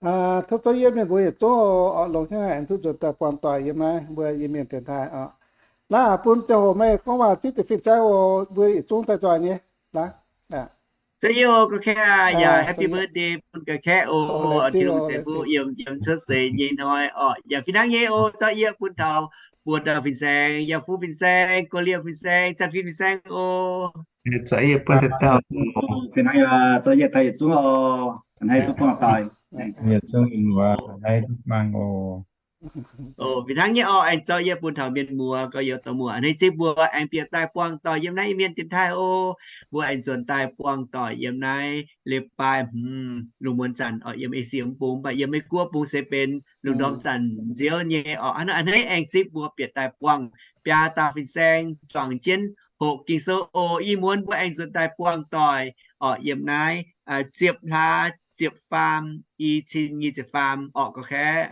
Tov zorqv yie mienh mbuo yietc zungv oc, longx hnyouv haic duqv nzuonx daaih buangh doic yiem naaiv mbuo Iu-Mienh dienx taaih oc. Laaix bun ziangh hoc meih gorngv waac zipv deix fin-saeng oc, mbuo yietc zungv daaih nzoih nyei. Laaix, Zorqv yie oc, ga'kaeqv aac, yaac happy birthday bun ga'kaeqv oc, Tin-Hungh ceix fuqv yiem yiem cuotv seix nyei hnoi orqc, yaac fih hnangv nyei oc, zorqv yie bun taux buoz dauh fin-saeng, yaac fuqv fin-saeng, guoqv liemh fin-saeng, zanc fin fin-saeng oc. Zorqv yie bun taux dauh. Fih hnangv yaac zorqv yie taux yietc zungv oc, a'hneiv duqv buangh doic. Yietc zungv mienh muoz a'hneiv duqv buangh oc. Oc, fih hnangv nyei orqc, aengx zorqv yie bun taux mienh muoz gorx-youz dorh muoc a'hneiv zipv mbuo aengx bieqc daaih buangh doic yiem naaiv Iu-Mienh dienx taaih oc. Mbuo aengx nzuonx daaih buangh doic yiem naaiv leiz-baaix hmz lungh muonz zanc orqc, yiem Esie mv bung, mv baac yiem Meiv Guoqv bung se benx lungh ndorm zanc nziouv nyei orqc. Hnangv naaiv a'hneiv aengx zipv mbuo bieqc daaih buangh biaa dauh fin-saeng juangc jienv hoqc Ging-Sou oc. Ih muonz mbuo aengx nzuonx daaih buangh doic orqc, yiem naaiv ziepc hlaax ziepc faam, i cin nyic ziepc faam orqc, gorx-kaeqv.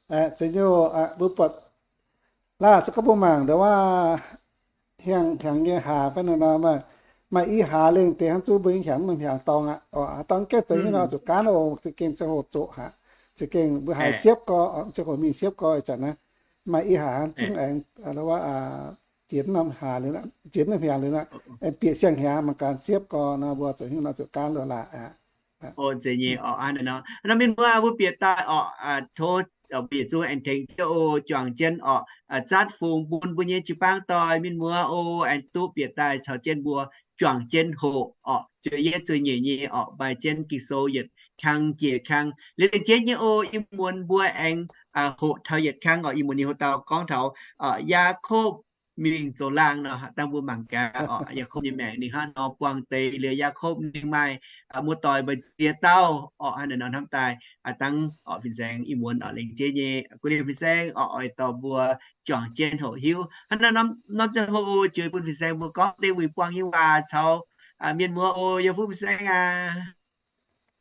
Zeiz nyei, mbuo buatc laaix se gorngv mbuo mangc ndau wuov hiang hnyangx nyei hlaax fai nor, maaih i hlaax lengh deix hnangv zungv mbuo hnyangx mv norm hnyangx dorngx aqv. Oc, dorngx gaeqv zoux nyei nor zuqc gaanv oc, za'gengh ziangh hoc zoqc haic, za'gengh mbuo haiz siepv gorx, ziangh hoc mingh siepv gorx ih zanc naaiv. Maaih i hlaax hnangv zungv aengx wuov jiex norm hlaax liuz, jiex norm hnyangx liuz aqv, aengx bieqc siang-hnyangx mangc gaax siepv gorx nor, mbuo zoux hnyouv nor zuqc gaanv loz laaix aqv. Oc, zeiz nyei orqc. Hnangv naaiv nor mienh muoz, mbuo bieqc daaih orqc, tov mbuo yietc zungv aengx tengx jienv oc, juangc jienv orqc, zatv fungx bun mbuo nyei jiu-baang doic mienh muoz oc, aengx duqv bieqc daaih caux jienv mbuo juangc jienv hoqc orqc, zueiz yietv zueiz nyeic nyei orqc, mbaih jienv Ging-Sou yietc kang jiex kang. Liuz lengc jeiv nyei oc, ih muonz mbuo aengx hoqc taux yietc kang orqc. Ih muonz yie hoqc dauh gorngv taux Yaakopv mingh zoux laangh nor, dangh mbuo mangc gaax orqc, Yaakopv nyei maengc ninh hnangv nor buangh deix liuz, Yaakopv ninh maaih muoz-doic mba'ziex dauh orqc, hnangv naaiv nor hnamv daaih dangh orqc fin-saeng ih muonz orqc lengc jeiv nyei gu'nyuoz fin-saeng orqc oix dorh mbuo juangc jienv hoqc hiuv. Hnangv naaiv norm ziangh hoc oc, jueiz bun fin-saeng mbuo gorngv deix wuic buangh nyei waac caux mienh muoz oc. Yie fuqv fin-saeng aac.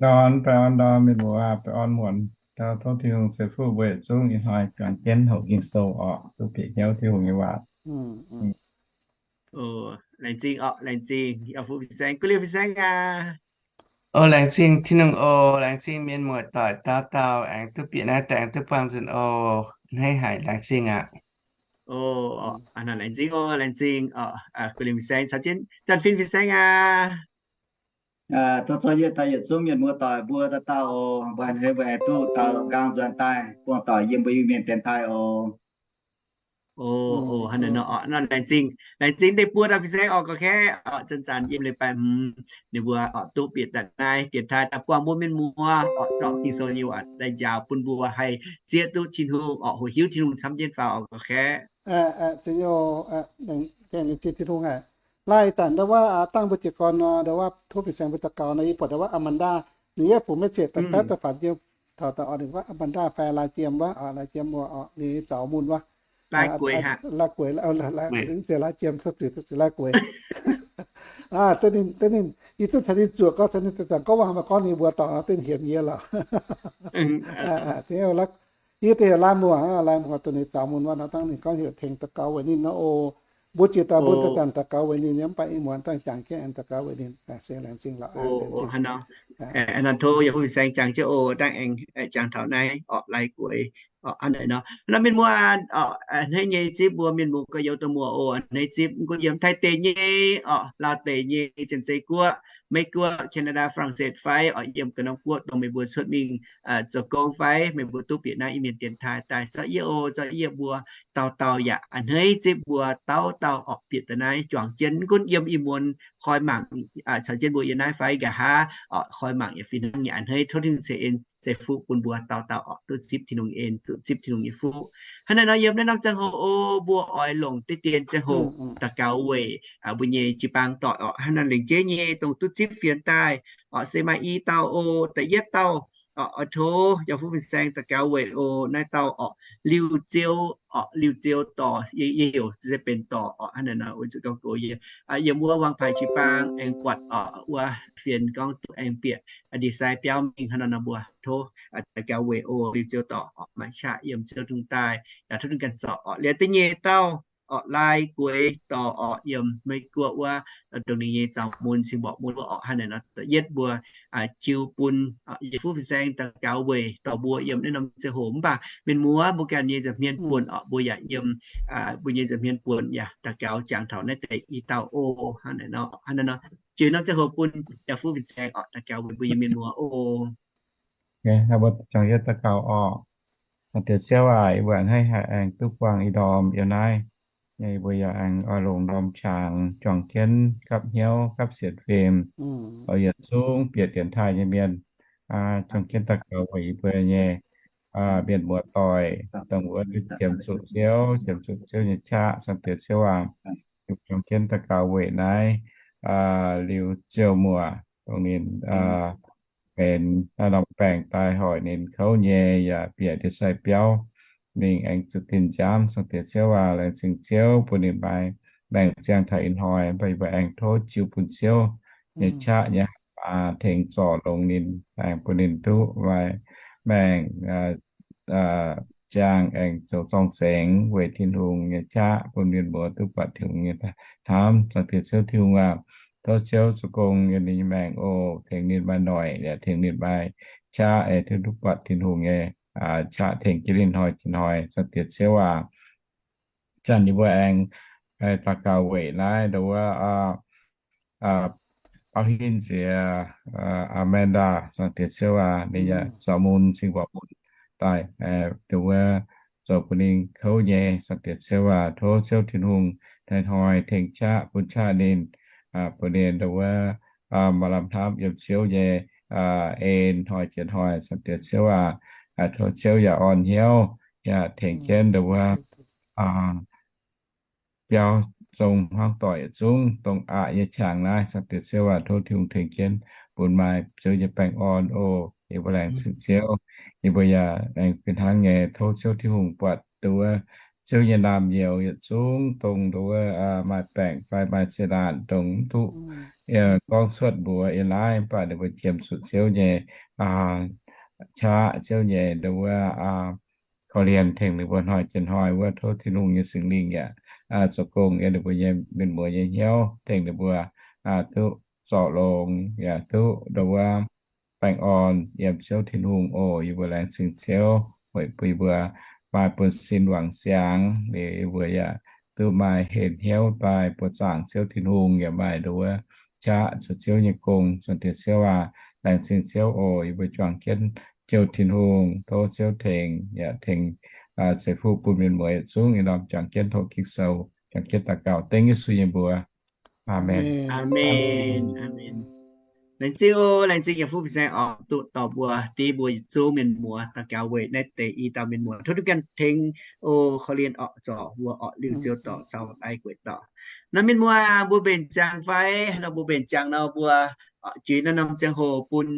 Dorn, baengh orn ndorm mienh muoz, baengh orn muonz. Tov Tin-Hungh ceix fuqv mbuo yietc zungv ih hnoi juangc jienv hoqc Ging-Sou orqc, duqv bieqc hnyouv Tin-Hungh nyei waac. Laengz zingh orqc, laengz zingh yie fuqv fin-saeng, gu'nyuoz fin-saeng aac. Oc, laengz zingh Tin-Hungh oc, laengz zingh mienh muoz doic dauh dauh aengx duqv bieqc naaiv daaih aengx duqv buangh nzunc oc. A'hneiv haic, laengz zingh aqv. Oc, laengz zingh oc, laengz zingh orqc, gu'nyuoz fin-saeng caux jienv zanc fin fin-saeng aac. Tov zorqv yie taux yietc zungv mienh muoz doic mbuo dauh dauh oc, mbuo a'hneiv mbuo aengx duqv daux nqaang nzuonx daaih buangh doic yiem mbuo Iu-Mienh dienx taaih oc. Oc, hnangv naaiv nor orqc, nor laengz zingh, laengz zingh deix buo dauh fin-saeng orqc, gorx-kaeqv orqc, zanc-zanc yiem leiz-baaix hmz ninh mbuo orqc duqv bieqc daaih naaiv dienx taaih daaih buangh mbuo mienh muoz orqc, zorqv Ging-Sou nyei waac daaih njaaux bun mbuo haih zieqv duqv Tin-Hungh orqc, hoqc hiuv Tin-Hungh camv jienv faaux orqc, gorx-kaeqv. Ziex nyei, laengz zingh Tin-Hungh haic. Laaix ih zanc ndau wuov dangh mbuo jiez gorn nor, ndau wuov tov fin-saeng mbuo daux gaux nor, yie buatc ndau wuov Amanda, ninh yie fungx maiv zieqc daaih baeqv daaih fanx yiem taux daaih orqc, ninh wuov Amanda fai Lai Jiem wuov, Lai Jiem wuov orqc, ninh zaux mun wuov. Lai Gueix, Lai Jiem, tov zuiz, tov zuiz, Lai Gueix. Ninh, yie duqv caux ninh zuoqc gorngv, caux ninh zanc-zanc gorngv waac, maaih gorngv ninh mbuox dorngc nor, duqv hiemx yie lorqc. Yie duqv heuc Lai Muoc, Lai Muoc duqv ninh zaux mun wuov nor, dangh ninh gorngv heuc tengx daux gaux weic ninh nor oc. Mbuo ziex dauh mbuo zanc-zanc daux gaux weic ninh nyei, mv baac ih muonz dangh jangx jienv aengx daux gaux weic ninh. Se laengz zingh lorqc. Tov yie fin-saeng jangx jienv oc, dangh aengx jangx taux naaiv orqc, Lai Gueix orqc, hnangv naaiv nor. Nor mienh muoz, a'hneiv nyei zipv mbuo mienh muoz gorx-youz dorh muoc oc, a'hneiv zipv mv gunv yiem Taiv deic nyei orqc, Laauv deic nyei, Janx-Zei Guoqv, Meiv Guoqv, Canada, France fai orqc, yiem ga'naaiv guoqv dongh meih mbuo cuotv mingh zoux gong fai meih mbuo duqv bieqc naaiv Iu-Mienh dienx taaih daaih zorqv yie oc, zorqv yie mbuo dauh dauh yaac a'hneiv zipv mbuo dauh dauh orqc bieqc daaih naaiv juangc jienv. Mv gunv yiem ih muonz koi mangc caux jienv mbuo yiem naaiv fai nqa'haav orqc, koi mangc yaac fih hnangv nyei. A'hneiv tov Tin-Hungh ceix en ceix fuqv bun mbuo dauh dauh orqc duqv zipv Tin-Hungh en, duqv zipv Tin-Hungh nyei fuqv. Hnangv naaiv nor yiem naaiv norm ziangh hoc oc, mbuo oix longc deix dien ziangh hoc daux gaux weic mbuo nyei jiu-baang doic orqc. Hnangv naaiv lengc jeiv nyei dongh duqv zipv fienx daaih orqc, se maaih i dauh oc. Da'yietv dauh orqc, oix tov yaac fuqv fin-saeng daux gaux weic oc. Naaiv dauh orqc, Liuh Ziou orqc, Liuh Ziou Dorc, yie heuc se benx Dorc orqc. Hnangv naaiv nor oix zuqc gauh gox yie yiem wuov Wang Paaix jiu-baang aengx buatc orqc wuov fienx gorngv duqv aengx bieqc ndie-sai biauv mingh. Hnangv naaiv nor mbuo tov daux gaux weic oc. Liuh Ziou Dorc orqc, maaih qaqv yiem Ziouv Tin-Hungh daaih, yaac tov Tin-Hungh ganh zorc orqc. Liuz da'nyeic dauh orqc, Lai Gueix dorh orqc, yiem Meiv Guoqv wuov, ndongc ninh nyei zaux mun, cing mborqc mun wuov orqc, hnangv naaic nor, da'yietv mbuo jiu bun yietc fuqv fin-saeng daux gaux weic dorh mbuo yiem naaiv norm ziangh hoc. Mv baac mienh muoz mbuo ganh nyei nza'hmien buonc orqc, mbuo yaac yiem mbuo nyei nza'hmien buonc yaac daux gaux jangx taux naaiv deix i dauh oc. Hnangv naaic nor, hnangv naaiv nor, jiex norm ziangh hoc bun yietc fuqv fin-saeng orqc daux gaux weic mbuo nyei mienh muoz oc. Mbuo juangc jienv daux gaux orqc. Diex Ziouv aac, yie mbuo a'hneiv haic aengx duqv buangh ih ndorm yiem naaiv. Yie mbuo yaac aengx oix longc ndorm qangx juangc jienv gapv hnyouv gapv sienx fim, oix yietc zungv bieqc dienx taaih nyei mienh juangc jienv daux gaux weic yie mbuo nyei mienh muoz-doic, dongh wuov qiemx zuqc Ziouv, qiemx zuqc Ziouv nyei qaqv. Zaangc Diex Ziouv aac, juangc jienv daux gaux weic naaiv Liuz Ziouv muoc, dongh ninh benx naaiv norm baengc daaih hoic ninh kouv nyei, yaac bieqc ndie-sai biauv mingh aengx zuqc dinh nziaamv. Zaangc Diex Ziouv aac, laengz zingh Ziouv bun ninh maaih maengc ziangh taux ih hnoi. Mv baac yie mbuo aengx tov jiu bun Ziouv nyei qaqv nyei aa tengx zorc longx ninh, aengx bun ninh duqv maaih maengc ziangh aengx zoux zorng-zengx weic Tin-Hungh nyei qaqv, bun mienh muoz duqv buatc Tin-Hungh nyei hnamv. Zaangc Diex Ziouv, Tin-Hungh aac, tov Ziouv zoux gong yiem ninh nyei maengc oc, tengx ninh maaih noic yaac tengx ninh maaih qaqv, duqv buatc Tin-Hungh nyei qaqv tengx jienv ninh hnoi jiex hnoi. Zaangc Diex Ziouv aac, zanc yie mbuo aengx daux gaux weic naaiv ndongc wuov auv-hin nziex Amanda. Zaangc Diex Ziouv aac, ninh yaac zaux mun cing mborqc mun daaih, ndongc wuov zoux bun ninh kouv nyei. Zaangc Diex Ziouv aac, tov Ziouv Tin-Hungh hnoi-hnoi tengx qaqv bun qaqv ninh, bun ninh ndongc wuov maaih lamh hnamv yiem Ziouv nyei en hnoi jiex hnoi. Zaangc Diex Ziouv aac, tov Ziouv yaac orn hnyouv, yaac tengx jienv ndongc wuov biauv zong hmuangv doic yietc zungv dongh aqc nyei qangx naaiv. Zaangc Diex Ziouv aac, tov Tin-Hungh tengx jienv bun maaih Ziouv nyei baengh orn oc. Yie mbuo laengz zingh Ziouv. Yie mbuo yaac aengx fih hnangv nyei tov Ziouv Tin-Hungh buatc ndongc wuov Ziouv nyei naamh nyouz yietc zungv dongh ndongc wuov maaih baengc fai maaih zeqc naanc dongh mv duqv gorngv cuotv mbuox yiem naaiv, mv baac ninh mbuo qiemx zuqc Ziouv nyei qaqv, Ziouv nyei ndongc wuov korv-lienh tengx ninh mbuo hnoi jiex hnoi wuov. Tov Tin-Hungh nyei Singx Lingh yaac zoux gong yiem ninh mbuo nyei mienh muoz nyei hnyouv, tengx ninh mbuo duqv zorc longx yaac duqv ndongc wuov baengh orn yiem Ziouv Tin-Hungh oc. Yie mbuo laengz zingh Ziouv weic bun yie mbuo maaih buonv-sin wangc siangx, liuz yie mbuo yaac duqv maaih henh hnyouv daaih buoqc zaangc Ziouv Tin-Hungh, yaac maaih ndongc wuov qaqv zoux Ziouv nyei gong. Zaangc Diex Ziouv aac, laengz zingh Ziouv oc. Yie mbuo juangc jienv Ziouv Tin-Hungh, tov Ziouv tengx yaac tengx ceix fuqv bun mienh muoz yietc zungv ih ndorm juangc jienv hoqc Ging-Sou, juangc jienv daux gaux dengv Yesu nyei mbuox. Aamen. Aamen. Laengz zingh oc. Laengz zingh yietc fuqv fin-saeng oc, duqv dorh mbuo div mbuo yietc zungv mienh muoz daux gaux weic naaiv deix i dauh mienh muoz. Tov duqv ganh tengx oc, korv-lienh orqc, zorc mbuo orqc, liuz Ziouv dorh cau lai gueic dorh. Nor mienh muoz, mbuo mbenc ziangx fai? Nor mbuo mbenc ziangx nor mbuo juix naaiv norm ziangh hoc bun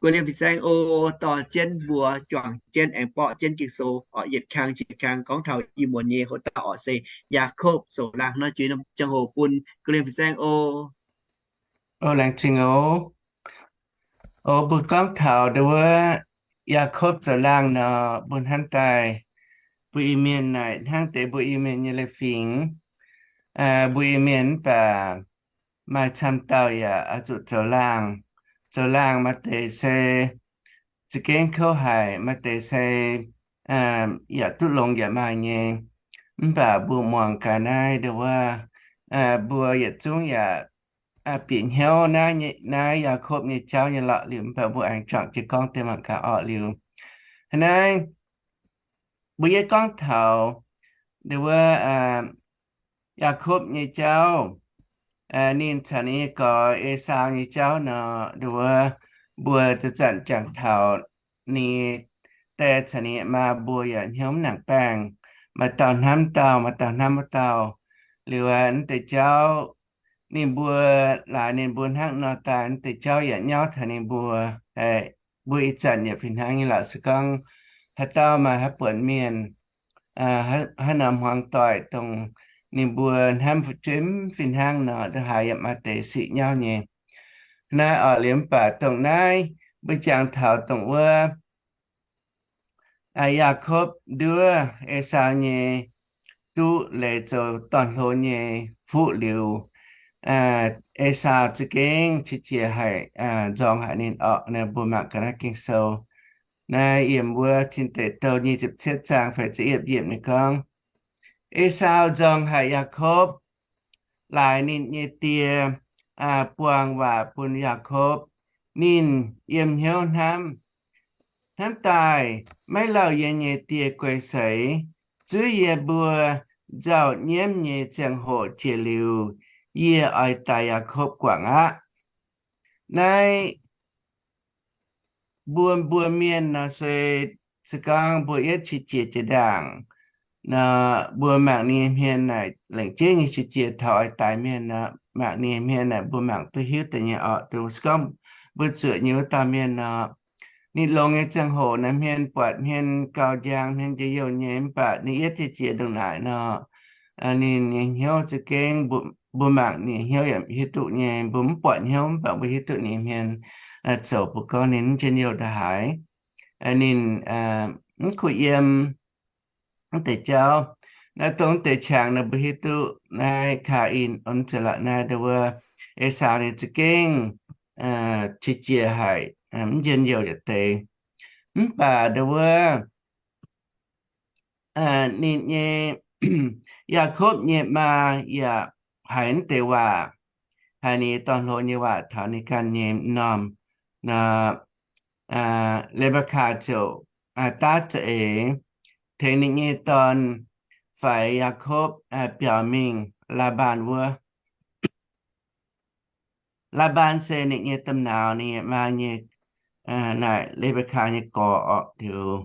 guei liemh fin-saeng oc, dorh jienv mbuo juangc jienv aengx borqv jienv Ging-Sou orqc, yietc kang jiex kang gorngv taux ih muonz nyei hoc dauh orqc se Yaakopv Zoux Laangh. Nor juix norm ziangh hoc bun guei liemh fin-saeng oc. O, laengz zingh oc. O, mbuo gorngv taux ndongc wuov Yaakopv Zoux Laangh nor, mbuo hnamv daaih mbuo Iu-Mienh naaic hnangv deix mbuo Iu-Mienh nyei leiz-fingx. Mbuo Iu-Mienh mv baac maaih camv dauh yaac oix zuqc zoux laangh. Zoux laangh maaih deix se za'gengh kouv haic, maaih deix se yaac duqv longx yaac maaih nyei. Mv baac mbuo muangx gaax naaiv ndongc wuov, mbuo yietc zungv yaac bieqc hnyouv naaiv, naaiv Yaakopv nyei jauv nyei lorqc liuz, mv baac mbuo aengx juangc jienv gorngv deix mangc gaax orqc liuz. Hnangv naaiv mbuo yie gorngv taux ndongc wuov Yaakopv nyei jauv, ninh caux ninh nyei gorx Esaau nyei jauv nor, ndongc wuov mbuo zanc-zanc jangx taux ninh die caux ninh maa mbuo yaac hnyouv mv nangc baengh, maaih dauh hnamv dauh, maaih dauh hnamv wuov dauh. Liuz naaiv deix jauv ninh mbuo laaix ninh mbuo hnangv nor daaih, naaiv deix jauv yaac nyauv taux ninh mbuo. Mbuo ih zanc yaac fih hnangv nyei lorqc. Se gorngv haaix dauh maaih haaix buonc mienh, haaix norm hmuangx doic dongh ninh mbuo hnamv fu'jueiv mv fih hnangv nor, ndongc haaix yaac maaih deix sic nyauv nyei. Naaiv orqc liuz mv baac dongh naaiv mbuo jangx taux dongh wuov Yaakopv nduov Esaau nyei duqv leiz zoux dorn-hlo nyei fuqv liuz, Esaau za'gengh qiex jiez haic, nzorng haic ninh orqc. Mbuo mangc gaax naaiv Ging-Sou. Naaiv yiem wuov Tin Deic Douh nyic ziepc cietv zaang feix ziepc yietv yiemc ninh gorngv, Esaau nzorng haic Yaakopv, laaix ninh nyei die buang waac bun Yaakopv. Ninh yiem hnyouv hnamv, Hnamv daaih maiv lauh yie nyei die guei seix. Zuov yie mbuo nzauh nyiemv nyei ziangh hoc jiex liuz, yie oix daix Yaakopv guangc aqv. Naaiv mbuo, mbuo mienh nor se, se gorngv mbuo yietv qiex jiez jiex ndaangc nor, mbuo mangc ninh nyei hmien naaic, lengc jeiv nyei qiex jiez taux oix daix mienh nor, mangc ninh nyei hmien naaic mbuo mangc duqv hiuv deix nyei orqc. Se gorngv mbuo zuoqc nyei wuov dauh mienh nor, ninh longx nyei ziangh hoc naaiv hmien buatc hmien gauh njang, hmien njien-youh nyei, mv baac ninh yietv qiex jiez ndongc naaic nor, ninh nyei hnyouv za'gengh, mbuo mangc ninh nyei hnyouv yaac hiuv duqv nyei. Mbuo mv buatc hnyouv mv baac mbuo hiuv duqv ninh nyei hmien zoux bun gorngv ninh mv njien-youh ndongc haaix. Ninh mv kuh yiem mv deix jauv. Naaiv dongh mv deix qangx nor mbuo hiuv duqv naaiv Kaa^in, mv zeiz lorqc, naaiv ndau wuov Esaau ninh za'gengh qiex jiez haic, mv njien-youh yietc deix. Mv baac ndau wuov ninh nyei, Yaakopv nyei maa yaac haiz mv deix waac, haiz ninh nyei dorn-hlo nyei waac taux ninh ganh nyei m'normh nor, Le^mbe^kaa ziouc daav za'eix tengx ninh nyei dorn-faix Yaakopv biaux mingh Laa^mbaan wuov. Laa^mbaan se ninh nyei domh nauz, ninh nyei maa nyei, naaic Le^mbe^kaa nyei gorx orqc. Liuz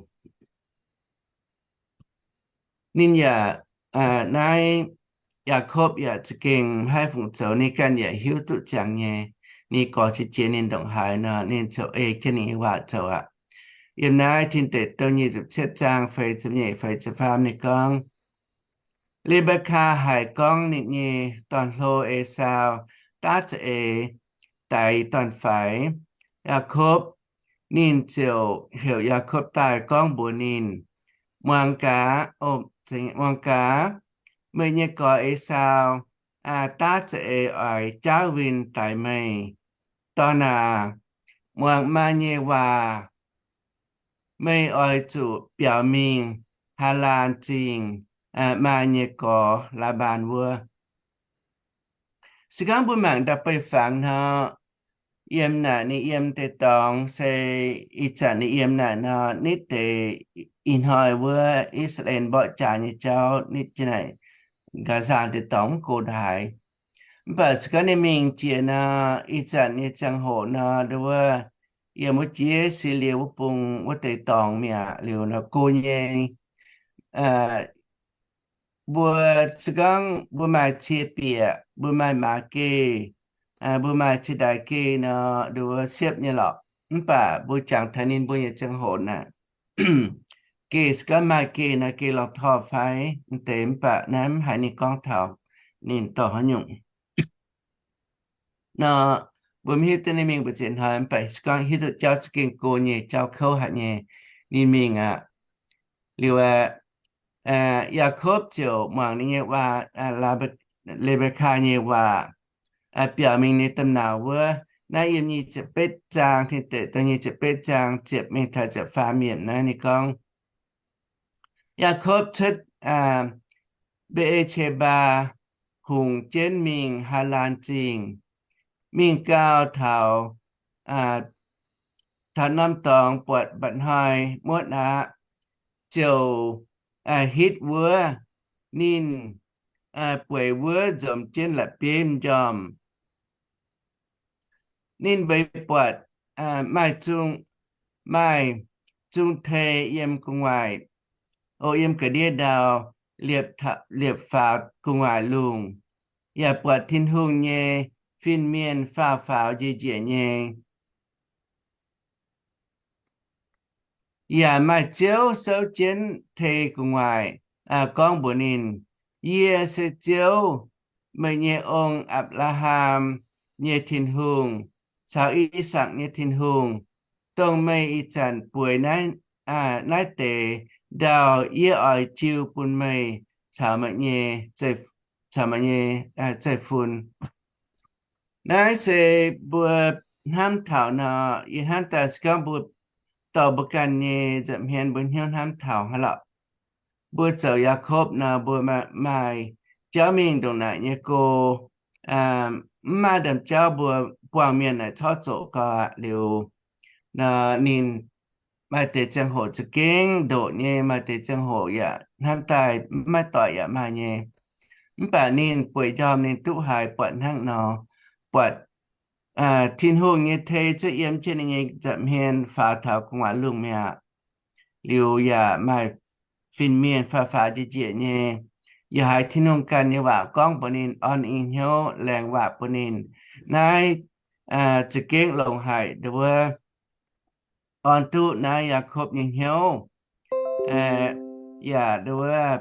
ninh yaac, naaiv Yaakopv yaac za'gengh maiv haih fungc zoux, ninh ganh yaac hiuv duqv ziangx nyei. Ninh gorx qiex jiez ninh ndongc haaix nor, ninh ziouc ei jienv ninh nyei waac zoux aqv. Yiem naaiv Tin Deic Douh nyic ziepc cietv zaang feix ziepc nyeic feix ziepc faam ninh gorngv, Le^mbe^kaa haiz gorngv ninh nyei dorn-hlo Esaau daav za'eix daix dorn-faix Yaakopv, ninh ziouc heuc Yaakopv daaih gorngv mbuox ninh, Muangx gaax, muangx gaax, meih nyei gorx Esaau daav za'eix oix jaauv win daix meih. Dorn aac, muangx maa nyei waac. Meih oix zuqc biaux mingh Haalaan Zingh, maa nyei gorx Laa^mbaan wuov. Se gorngv mbuo mangc ndau-beih fangx nor, yiem naaic ninh yiem deix dorngx se ih zanc ninh yiem naaic nor, nitv deix ih hnoi wuov I^saa^laa^en mborqv jaax nyei jauv, nitv jienv naaic Nqa'zaa deix dorngx mv go ndaaix. Mv baac se gorngv ninh mingh jiex nor, ih zanc nyei ziangh hoc nor, ndau wuov yiem wuov jiex Silie wuov bung wuov deix dorngx mi'aqv. Liuz nor go nyei, mbuo se gorngv mbuo maaih cie bieqc, mbuo maaih maaz geh, mbuo maaih cie ndaix geh nor, ndau wuov siepv nyei lorqc. Mv baac mbuo jangx taux ninh mbuo nyei ziangh hoc naaic, geh se gorngv maaih geh nor, geh lorh torh fai m'deix, mv baac naaiv mv haiz ninh gorngv taux ninh dorh haaix nyungc nor, mbuo mv hiuv duqv ninh mingh mbu'ziex hnoi, mv baac se gorngv hiuv duqv jauv za'gengh go nyei, jauv kouv haic nyei, ninh mingh aqv. Liuz aeqv, Yaakopv ziouc muangx ninh nyei waac, Le^mbe^kaa nyei waac, biaux mingh ninh domh nauz wuov. Naaiv yiem nyic ziepc betv zaang, Tin Deic Douh nyic ziepc betv zaang ziepc mingh taux ziepc faam yiemc naaiv ninh gorngv, Yaakopv cuotv Mbe^e^qe^mbaa, hungx jienv mingh Haalaan Zingh. Mingh gau taux, taux norm dorngx buatc mba'hnoi muotv aqv, ziouc hitv wuov. Ninh bueix wuov nzomz jienv la'bieiv m'njormh. Ninh mbeix buatc maaih zung, maaih zung tei yiem gu'nguaaic, o, yiem ga'ndiev ndau, liepc, liepc faaux gu'nguaaic lungh, yaac buatc Tin-Hungh nyei fin-mienh faaux-faaux njiec-njiec nyei. Yaac maaih Ziouv souv jienv tei gu'nguaaic, gorngv mbuox ninh, Yie se Ziouv, meih nyei ong, Apc^laa^ham, nyei Tin-Hungh, caux I^sakc nyei Tin-Hungh. Dongh meih ih zanc bueix naaiv deix ndau, yie oix jiu bun meih caux meih nyei, caux meih nyei zeiv-fun. Naaiv se mbuo hnamv taux nor, yie hnamv daaih se gorngv mbuo dorh mbuo ganh nyei nza'hmien mbuo hnyouv hnamv taux hnangv lorqc. Mbuo zoux Yaakopv nor, mbuo maaih jauv mingh ndongc naaic nyei go, mv maaih ndaamv-jauv mbuo buangh mienh naaic corc zoqc gau aqv. Liuz nor ninh maaih deix ziangh hoc za'gengh ndoqc nyei, maaih deix ziangh hoc yaac hnamv daaih mv maaih doic yaac maaih nyei. Mv baac ninh bueix njormh ninh duqv haiz buatc hnangv nor, buatc Tin-Hungh nyei tei cuotv yiem jienv ninh nyei nza'hmien faaux taux gu'nguaaz lungh mi'aqv. Liuz yaac maaih fin-mienh faaux faaux njiec njiec nyei, yaac haiz Tin-Hungh ganh nyei waac gorngv mbuox ninh, orn ninh hnyouv laengz waac bun ninh. Naaiv za'gengh longc haic nduov orn duqv naaiv Yaakopv nyei hnyouv, yaac nduov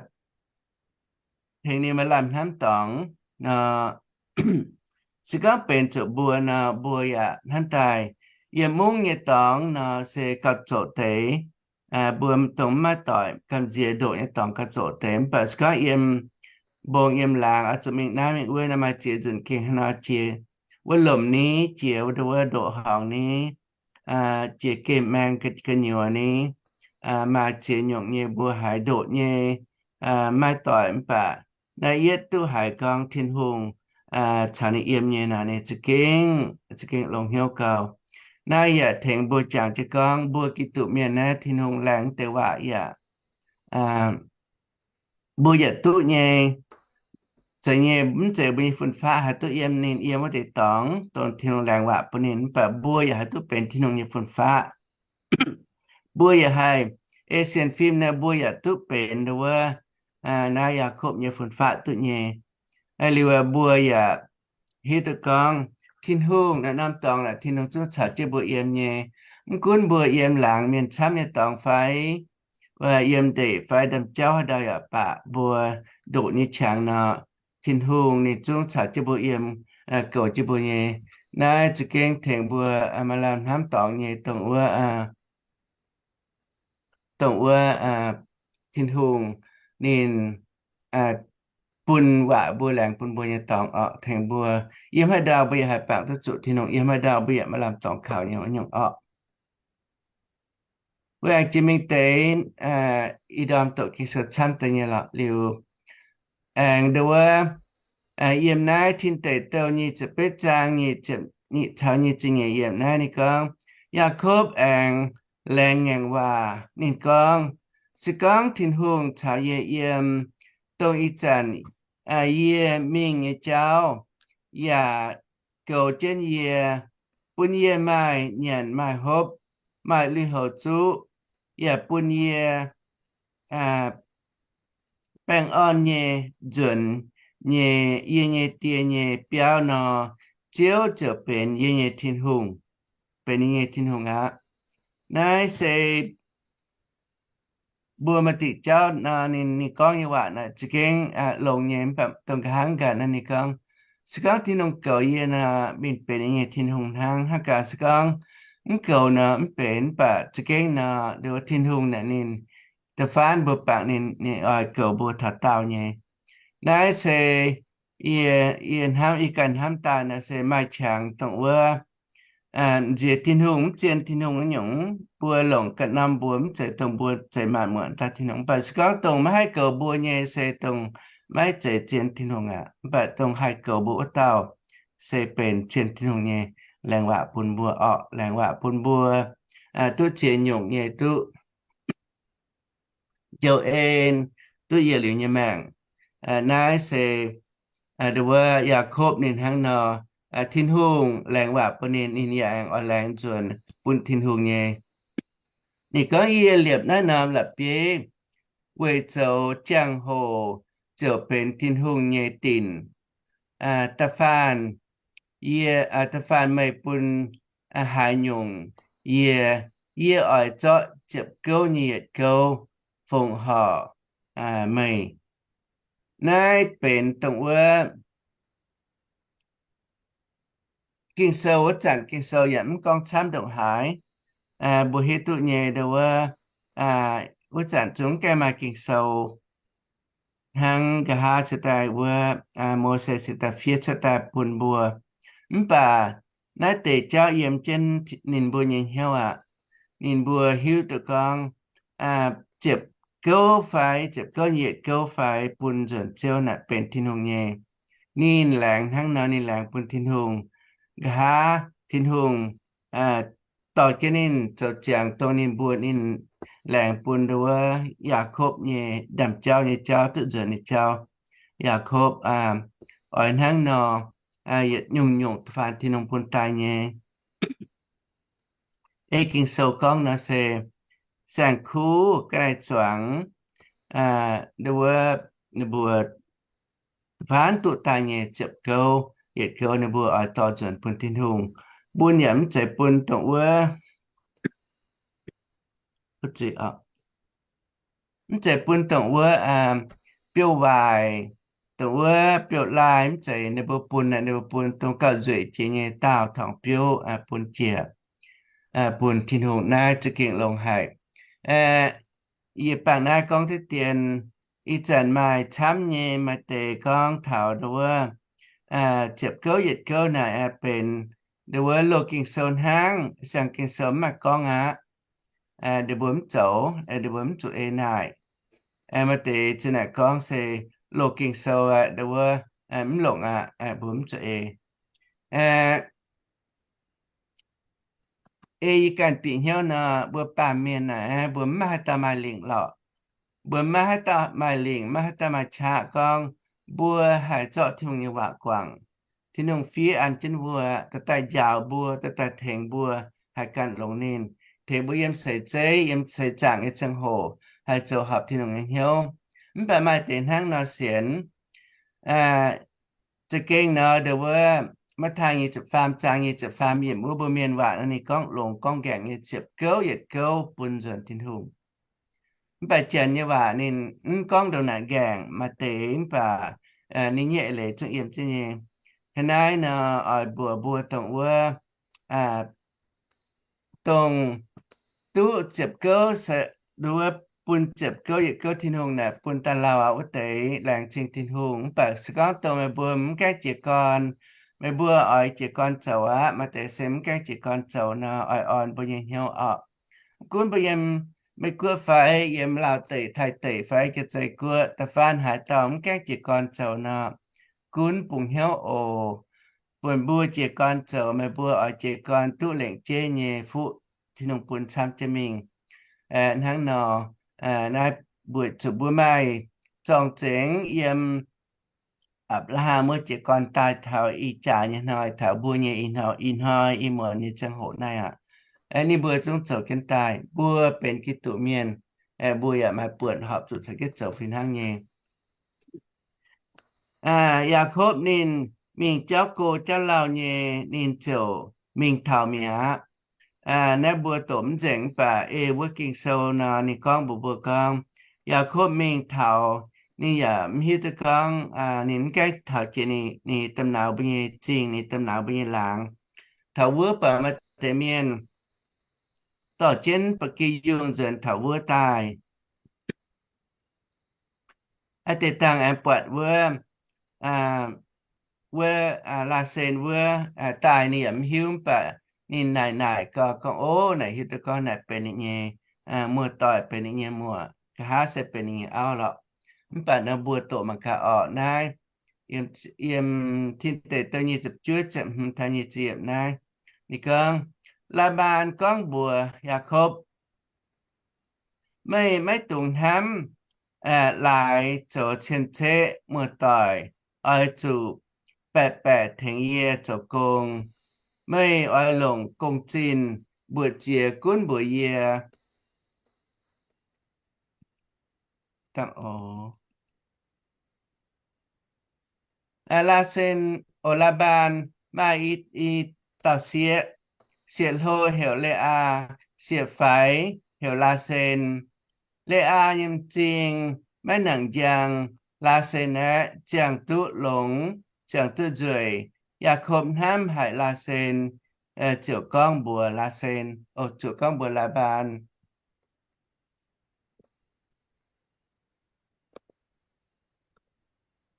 tengx ninh maaih lamh hnamv dorngx nor. Se gorngv benx zuqc mbuo nor, mbuo yaac hnamv daaih yiem mungv nyei dorngx nor se gauh zoqc deix. Mbuo dongh mv maaih doic gamh nziex ndoqc nyei dorngx gauh zoqc deix. Mv baac se gorngv yiem mbong yiem laangz oix zuqc mingh naaiv mingh wuov nor, maaih ziex nzunc gengh hnangv nor jiex wuov lomc ni, jiex wuov ndoqc horngc ni, jiex gemh maeng gu'nyuoz ni, maaih ziex nyungc nyei mbuo haiz ndoqc nyei maaih doic. Mv baac naaiv yietv duqv haiz gorngv Tin-Hungh caux ninh yiem nyei nor, ninh za'gengh, za'gengh longx hnyouv gau. Naaiv yaac tengx mbuo jangx jienv gorngv mbuo Giduc mienh naaiv Tin-Hungh laengz deix waac yaac mbuo yietc duqv nyei. Zeiz nyei, mv zeiz mbuo nyei fun-faqv haih duqv yiem ninh yiem wuov deix dorngx, dongh Tin-Hungh laengz waac bun ninh, mv baac mbuo yaac haih duqv benx Tin-Hungh nyei fun-faqv. Mbuo yaac haih ei sienx fim nor, mbuo yaac duqv benx nduov wuov naaiv Yaakopv nyei fun-faqv duqv nyei. Liuz mbuo yaac hiuv duqv gorngv Tin-Hungh naaiv norm dorngx naaic Tin-Hungh zungv caux jienv mbuo yiem nyei. Mv gunv mbuo yiem laangz mienh camv nyei dorngx fai yiem ndeic fai ndaamv-jauv haaix ndau yaac baac, mbuo ndoqc nyei qangx nor, Tin-Hungh ninh zungv caux jienv mbuo yiem, goux jienv mbuo nyei. Naaiv za'gengh tengx mbuo maaih lamh hnamv dorngx nyei dongh wuov, dongh wuov Tin-Hungh ninh bun waac mbuo, laengz bun mbuo nyei dorngx orqc. Tengx mbuo yiem haaix ndau mbuo yaac haih bangc duqv zuqc Tin-Hungh, yiem haaix ndau mbuo yaac maaih lamh dorngx kaux nyei wuov nyungc orqc. Wuov aengx jiex mingh deix ih ndorm doqc Ging-Sou camv deix nyei lorqc. Liuz aengx nduov wuov, yiem naaiv Tin Deic Douh nyic ziepc betv zaang nyic ziepc nyeic caux nyic ziepc nyeic yiemc naaiv ninh gorngv, Yaakopv aengx laengz ngaengc waac. Ninh gorngv, Se gorngv Tin-Hungh caux yie yiem, dongh ih zanc yie mingh nyei jauv, yaac goux jienv yie, bun yie maaih nyanc maaih hopv, maaih lui-houx zuqv, yaac bun yie baengh orn nyei nzuonx nyei yie nyei die nyei biauv nor, Ziouv ziouc benx yie nyei Tin-Hungh, benx yie nyei Tin-Hungh aqv. Naaiv se mbuo maaih diuc jauv nor, ninh, ninh gorngv nyei waac naaic za'gengh longx nyei, mv baac dongh nqa'haav gaax nor ninh gorngv, se gorngv Tin-Hungh goux yie nor, ninh benx yie nyei Tin-Hungh hnangv. Hnangv gaax se gorngv mv goux nor mv benx, mv baac za'gengh nor, nduov Tin-Hungh naaic ninh da'faanh mbuo bangc ninh, ninh oix goux mbuo taux daauh nyei. Naaiv se yie, yie hnamv, yie ganh hnamv daaih naaic se maaih qangx dongh wuov nziex Tin-Hungh, mv zien Tin-Hungh wuov nyungc, mbuo longc ganh norm mbuox, mv zeiz dongh mbuo zeiz maanc muotc daaih Tin-Hungh. Mv baac se gorngv dongh maiv haih goux mbuo nyei se dongh maiv zeiz zien Tin-Hungh aqv. Mv baac dongh haih goux mbuo wuov dauh se benx zien Tin-Hungh nyei. Laengz waac bun mbuo orqc, laengz waac bun mbuo duqv ziex nyungc nyei duqv jouh en, duqv yietc liuz nyei maengc. Naaiv se nduov wuov Yaakopv ninh hnangv nor, Tin-Hungh laengz waac bun ninh, ninh yaac aengx oix laengz nzuonx bun Tin-Hungh nyei. Ninh gorngv, Yie liepc naaiv norm la'bieiv weic zoux jangx-hoc ziouc benx Tin-Hungh nyei dinc. Da'faanh yie, da'faanh meih bun haaix nyungc yie, yie oix zorqv ziepc gouv nyei yietc gouv fongc horc meih. Naaiv benx dongh wuov Ging-Sou wuov zanc, Ging-Sou yaac mv gorngv camv ndongc haaix. Mbuo hiuv duqv nyei nduov wuov, wuov zanc zungv gaengh maaih Ging-Sou hnangv nqa'haav cingx daaih wuov, Mose cingx daaih fiev cuotv daaih bun mbuo. Mv baac naaiv deix jauv yiem jienv ninh mbuo nyei hnyouv aqv. Ninh mbuo hiuv duqv gorngv ziepc gouv fai, ziepc gouv yietc gouv fai bun nzuonx Ziouv naaic benx Tin-Hungh nyei. Ninh laengz hnangv nor, ninh laengz bun Tin-Hungh. Nqa'haav Tin-Hungh dorh jienv ninh zoux ziangx dongh ninh mbuox ninh laengz bun nduov Yaakopv nyei ndaamv-jauv nyei jauv duqv nzuonx nyei jauv. Yaakopv oix hnangv nor yietc nyungc-nyungc da'faanh Tin-Hungh bun daaih nyei. Ei Ging-Sou gorngv nor se saeng-kuv ga'naaiv zuangx nduov ninh mbuo da'faanh duqv daaih nyei ziepc gouv yietc gouv ninh mbuo oix dorh nzuonx bun Tin-Hungh. Bun yaac mv zeiz bun dongh wuov mv zeiz bun dongh wuov biouv-waaic, dongh wuov biouv-laai mv zeiz ninh mbuo bun, ninh mbuo bun dongh gauh nzueic jiex nyei daauh torngx biouv bun jiex bun Tin-Hungh. Naaiv za'gengh longx haic. Yie bangc naaiv gorngv diqv dien, ih zanc maaih camv nyei, maaih deix gorngv taux nduov wuov ziepc gouv yietc gouv naaic benx nduov wuov loz Ging-Sou hnangv, siang Ging-Sou mv maaih gorngv aqv. Ninh mbuo mv zoux, ninh mbuo mv zuqc ei naaic. Maaih deix zinh naaic gorngv se loz Ging-Sou aqv, nduov wuov mv longc aqv, mbuo mv zuqc ei. Ei yie ganh bieqc hnyouv nor, mbuo baamh mienh naaic, mbuo mv maaih haaix dauh maaih lingc lorqc. Mbuo mv maaih haaix dauh maaih lingc, maiv haaix dauh maaih qaqv gorngv mbuo haih zorqv Tin-Hungh nyei waac guangc. Tin-Hungh fiev an jienv mbuo, dorh daaih njaaux mbuo, dorh daaih tengx mbuo haih ganh longx ninh, tengx mbuo yiem seix zeiv, yiem seix zaangc nyei ziangh hoc haih zoux horpc Tin-Hungh nyei hnyouv. Mv baac maaih deix hnangv nor sienx. Za'gengh nor, nduov wuov Matv^taai nyic ziepc faam zaang nyic ziepc faam yiemc wuov mbuo mienh waac nor, ninh gorngv longx gorngv nqaengc nyei ziepc gouv yietc gouv bun nzuonx Tin-Hungh. Mv baac Janx nyei waac ninh mv gorngv ndongc naaic nqaengc maaih deix, mv baac ninh nyei eix leiz zungv yiem jienv nyei. Hnangv naaiv nor, oix mbuox mbuo dongh wuov, dongh duqv ziepc gouv, nduov wuov bun ziepc gouv yietc gouv Tin-Hungh naaic bun daaih lauh aqv wuov deix, laengz zingh Tin-Hungh. Mv baac se gorngv dongh meih mbuo mv gaengh jiez gorn, meih mbuo oix jiez gorn zoux aqv, maaih deix se mv gaengh jiez gorn zoux nor, oix orn mbuo nyei hnyouv orqc. Mv gunv mbuo yiem Meiv-Guoqv fai yiem Laauv deic, Taiv deic fai Jaa-Zei Guoqv, da'faanh haaix dauh mv gaengh jiez gorn zoux nor, gunv bungx hnyouv oc. Buonc mbuo jiez gorn zoux, meih mbuo oix jiez gorn duqv lengc jeiv nyei fuqv Tin-Hungh bun camv jienv mingh. Hnangv nor, naaiv mbuo zuqc mbuo maaih zorng-zengx yiem Apc^laa^ham wuov jiez gorn daaih taux ih jaax nyei hnoi, taux mbuo nyei ih hnoi, ih hnoi ih muonz nyei ziangh hoc naaiv aqv. Ninh mbuo zungv zoux jienv daaih. Mbuo benx Giduc mienh, mbuo yaac maaih buonc horpc zuqc caux jienv zoux fih hnangv nyei. Yaakopv ninh mingh jauv go jauv lauh nyei, ninh ziouc mingh taux mi'aqv. Naaiv mbuo doqc mv nzengc, mv baac ei wuov Ging-Sou nor, ninh gorngv mbuox mbuo gorngv, Yaakopv mingh taux, ninh yaac mv hiuv duqv gorngv, ninh mv gaengh taux jiex ninh, ninh domh nauz mbuo nyei zingh, ninh domh nauz mbuo nyei laangz. Taux wuov baac maaih deix mienh dorh jienv ba'gi yungh nzuonx taux wuov daaih. Aa deix dangh aengx buatc wuov, wuov Laasen wuov daaih, ninh yaac mv hiuv, mv baac ninh naaic naaic gau gorngv, Ov, naaic hiuv duqv gorngv naaic benx ninh nyei muoz-doic, benx ninh nyei muoc, nqa'haav se benx ninh nyei auv lorqc. Mv baac nor mbuo doqc mangc gaax orqc naaiv, yiem Tin Deic Douh nyic ziepc juov ziepc hmz taux nyic ziepc naaiv, ninh gorngv, Laa^mbaan gorngv mbuox Yaakopv, Meih maiv dungx hnamv laaix zoux cien-ceqv muoz-doic, oix zuqc baeqc baeqc tengx yie zoux gong. Meih oix longc gong-zinh mbuoqc jiex gunv mbuox yie. Laasen, o, Laa^mbaan maaih i, i dauh sieqv. Sieqv-hlo heuc Le^aa, sieqv-faix heuc Laasen. Le^aa nyei m'zing maiv nangc njang, Laasen aeqv, ziangh duqv longx, ziangh duqv nzueic. Yaakopv hnamv haic Laasen, ziouc gorngv mbuox Laasen, o, ziouc gorngv mbuox Laa^mbaan,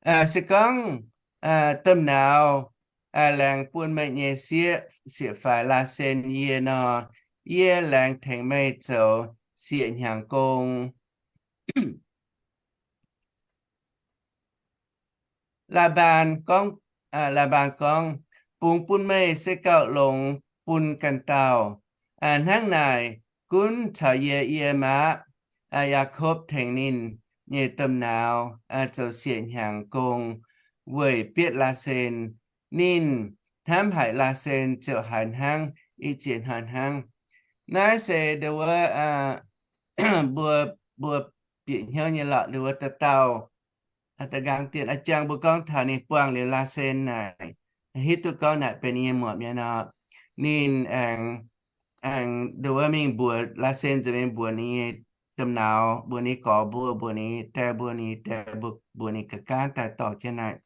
Se gorngv domh nauz laengz bun meih nyei sieqv, sieqv faix laasen yie nor, yie laengz tengx meih zoux sieqv hnyangx gong. Laa^mbaan gorngv, Laa^mbaan gorngv, Bungx bun meih se gauh longx bun ganh dauh. Hnangv naaic, gunv caux yie yiem aqv. Yaakopv tengx ninh nyei domh nauz zoux sieqv hnyangx gong weic bietv laasen. Ninh hnamv haic laasen ziouc haiz hnangv, i ziex hnoi hnangv. Naaiv se ndo wuov mbuo, mbuo bieqc hnyouv nyei lorqc, ndo wuov dauh dauh da'nqaang dien a'jang mbuo gorngv taux ninh buangh liuz laasen naaic, hiuv duqv gorngv naaic benx ninh nyei muoc mi'aqv nor. Ninh aengx, aengx ndo wuov mingh mbuox laasen, nzuonx mingh mbuox ninh nyei domh nauz, mbuox ninh gorx mbuo, mbuox ninh die mbuo, ninh die mbuo, mbuox ninh ga'gaanv daaih dorh jienv naaic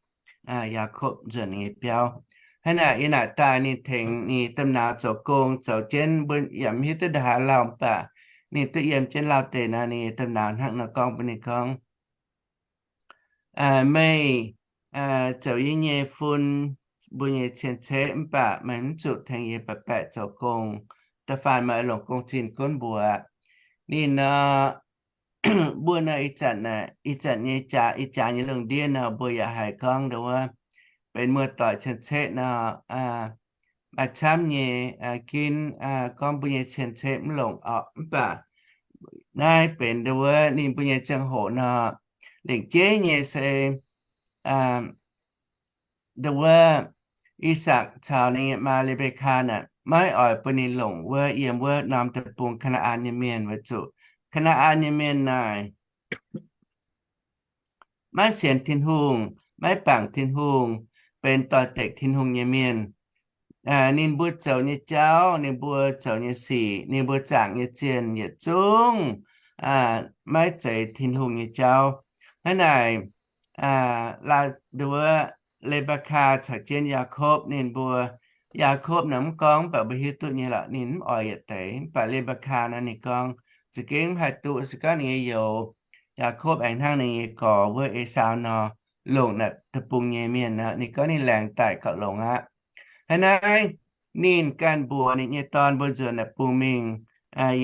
Yaakopv nzuonx ninh nyei biauv. Hnangv naaic yiem naaic daaih ninh tengx ninh domh nauz zoux gong zoux jienv, mbuo yaac mv hiuv duqv ndongc haaix lauh, mv baac ninh duqv yiem jienv lauh deix nor, ninh domh nauz hnangv nor gorngv mbuox ninh gorngv, Meih zoux yie nyei fun, mbuo nyei cien-ceqv, mv baac meih mv zuqc tengx yie baeqc baeqc zoux gong. Da'faanh meih oix longc gong-zinh gunv mbuo. Ninh nor, mbuo nor ih zanc, ih zanc nyei jaax, ih jaax nyei lungh ndiev nor, mbuo yaac haiz gorngv ndo wuov benx muoz-doic cien-ceqv nor, maaih camv nyei ginv gorngv mbuo nyei cien-ceqv mv longc orqc. Mv baac naaiv benx ndo wuov ninh mbuo nyei ziangh hoc nor, lengc jeiv nyei se ndo wuov I^sakc caux ninh nyei maa Le^mbe^kaa naaic maiv oix bun ninh longc wuov yiem wuov norm deic-bung Kaa^naa^an nyei mienh, weic zuqc Kaa^naa^an nyei mienh naaic maiv sienx Tin-Hungh, maiv bangc Tin-Hungh, benx doix-dekc Tin-Hungh nyei mienh. Ninh mbuo zoux nyei jauv, ninh mbuo zoux nyei sic, ninh mbuo zaangc nyei zienh yietc zungv maiv zeiz Tin-Hungh nyei jauv. Hnangv naaic, ndo wuov Le^mbe^kaa caux jienv Yaakopv ninh mbuo, Yaakopv nor mv gorngv, mv baac mbuo hiuv duqv nyei lorqc, ninh mv oix yietc deix. Mv baac Le^mbe^kaa nor ninh gorngv, za'gengh mv haih duqv, se gorngv ninh nyei youz, Yaakopv aengx hnangv ninh nyei gorx wuov Esaau nor, longc naaic deic-bung nyei mienh nor, ninh gorngv ninh laengz daaih gauh longx aqv. Hnangv naaiv ninh ganh mbuox ninh nyei dorn mbuo nzuonx naaic bung mingh,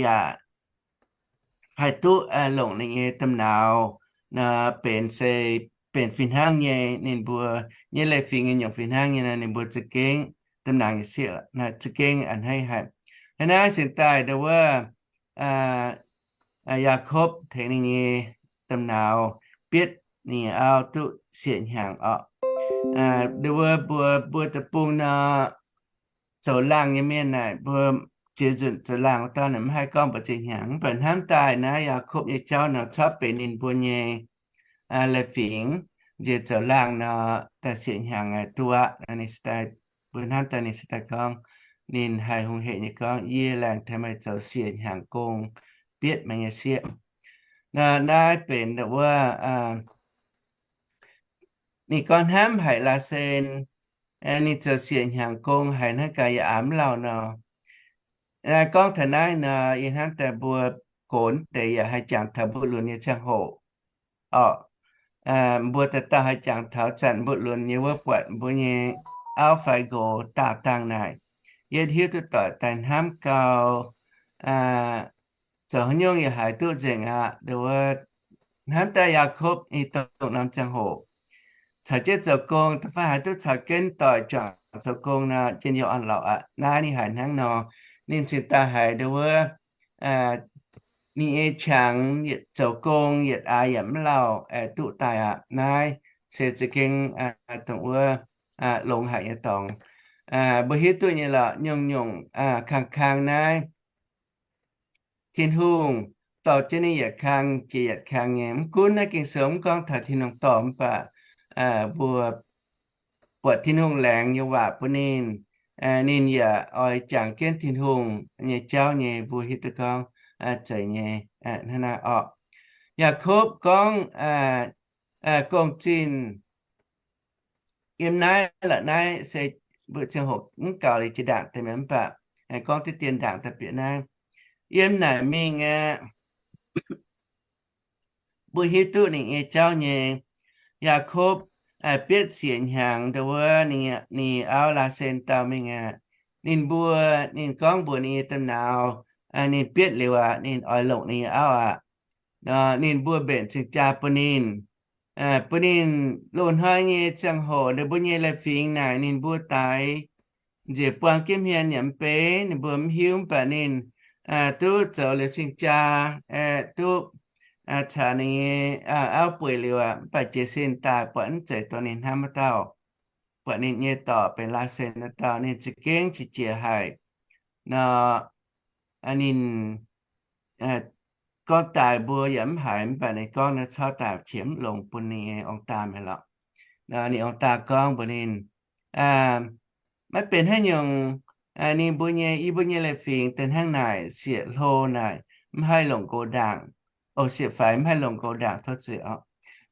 yaac haih duqv longc ninh nyei domh nauz nor, benx se, benx fih hnangv nyei, ninh mbuo nyei leiz-fingx nyei nyungc fih hnangv nyei nor, ninh mbuo za'gengh, domh nauz nyei sieqv za'gengh a'hneiv haic. Hnangv naaiv cingx daaih ndo wuov Yaakopv tengx ninh nyei domh nauz bietv ninh nyei auv duqv sieqv hnyangx orqc. Ndo wuov mbuo, mbuo deic-bung nor, zoux laangh nyei mienh naaic, mbuo ziex nzunc zoux laangh wuov dauh naaic mv haih gorngv mbu'ziex hnyangx. Mv baac hnamv daaih naaiv Yaakopv nyei jauv nor, corc benx ninh mbuo nyei leiz-fingx nziex zoux laangh nor, daaih sieqv hnyangx aqv duqv aqv. Ninh se daaih, mbuo hnamv daaih ninh se daaih gorngv, ninh haih hungh hec nyei gorngv, Yie laengz tengx meih zoux sieqv hnyangx gong bietv meih nyei sieqv. Naaiv benx wuov ninh gorngv hnamv haic laasen, ninh zoux sieqv hnyangx gong haic hnangv gaax yaac aav mv lauh nor. Naaiv gorngv taux naaiv nor, yie hnamv daaih mbuo gox deix yaac haih jangx taux mbu'lunx nyei ziangh hoc orqc. Mbuo dauh dauh haih jangx taux zanc mbu'lunx nyei wuov buatc mbuo nyei auv fai nqox daauh dangh naaic, yietv hiuv duqv doic daaih hnamv gau, zoux haaix nyungc yaac haiz duqv nzengc aqv. Ndo wuov hnamv daaih Yaakopv i dongh norm ziangh hoc caux jienv zoux gong, da'faanh haiz duqv caux jienv doic juangc zoux gong nor, njien-youh orn-lorqc aqv. Naaiv ninh haiz hnangv nor, ninh cingx daaih haiz ndo wuov ninh nyei qangx yietc zoux gong yietc aax yaac mv lauh aengx duqv daaih aqv. Naaiv se za'gengh dongh wuov longx haic nyei dorngx. Mbuo hiuv duqv nyei lorqc, nyungc-nyungc kang-kang naaiv Tin-Hungh dorh jienv ninh yietc kang jiex yietc kang nyei. Mv gunv naaiv Ging-Sou mv gorngv taux Tin-Hungh dorh, mv baac mbuo buatc Tin-Hungh laengz nyei waac bun ninh, ninh yaac oix jangx jienv Tin-Hungh nyei jauv nyei, mbuo hiuv duqv gorngv zeiz nyei hnangv naaiv orqc. Yaakopv gorngv gong-zinh yiem naaiv lorqc, naaiv se mbuo ziangh hoc mv gaux liuz jiex ndaangc deix mi'aqv, mv baac gorngv diqv dien ndaangc daaih bieqc naaiv. Yiem naaic mingh aeqv, mbuo hiuv duqv ninh nyei jauv nyei. Yaakopv bietv sieqv hnyangx ndau wuov ninh, ninh auv laasen dauh mingh aqv. Ninh mbuo, ninh gorngv mbuox ninh nyei domh nauz, ninh bietv liuz aqv, ninh oix longc ninh nyei auv aqv. Nor ninh mbuo mbenc cing-jaa bun ninh, bun ninh loz-hnoi nyei ziangh hoc, ninh mbuo nyei leiz-fingx naaic ninh mbuo daix njiec buang jienv hmien yaac mv bei, ninh mbuo mv hiuv, mv baac ninh duqv zoux liuz cing-jaa, aeqv, duqv caux ninh nyei auv bueix liuz aqv, mv baac jiez sin daaih buatc mv zeiz dongh ninh hnamv wuov dauh, buatc ninh nyei dorc benx laasen wuov dauh, ninh za'gengh qiex jiez haic. Nor ninh gorngv daaih mbuo yaac mv haiz, mv baac ninh gorngv naaiv cauv daaih qiex mv longx bun ninh nyei ong-daa mi'aqv lorqc. Nor ninh ong-daa gorngv mbuox ninh, maiv benx haaix nyungc, ninh mbuo nyei, yie mbuo nyei leiz-fingx deix hnangv naaic, sieqv-hlo naaic mv haih longc nqox ndaangc. O, sieqv-faix mv haih longc nqox ndaangc, tov zuiz oc.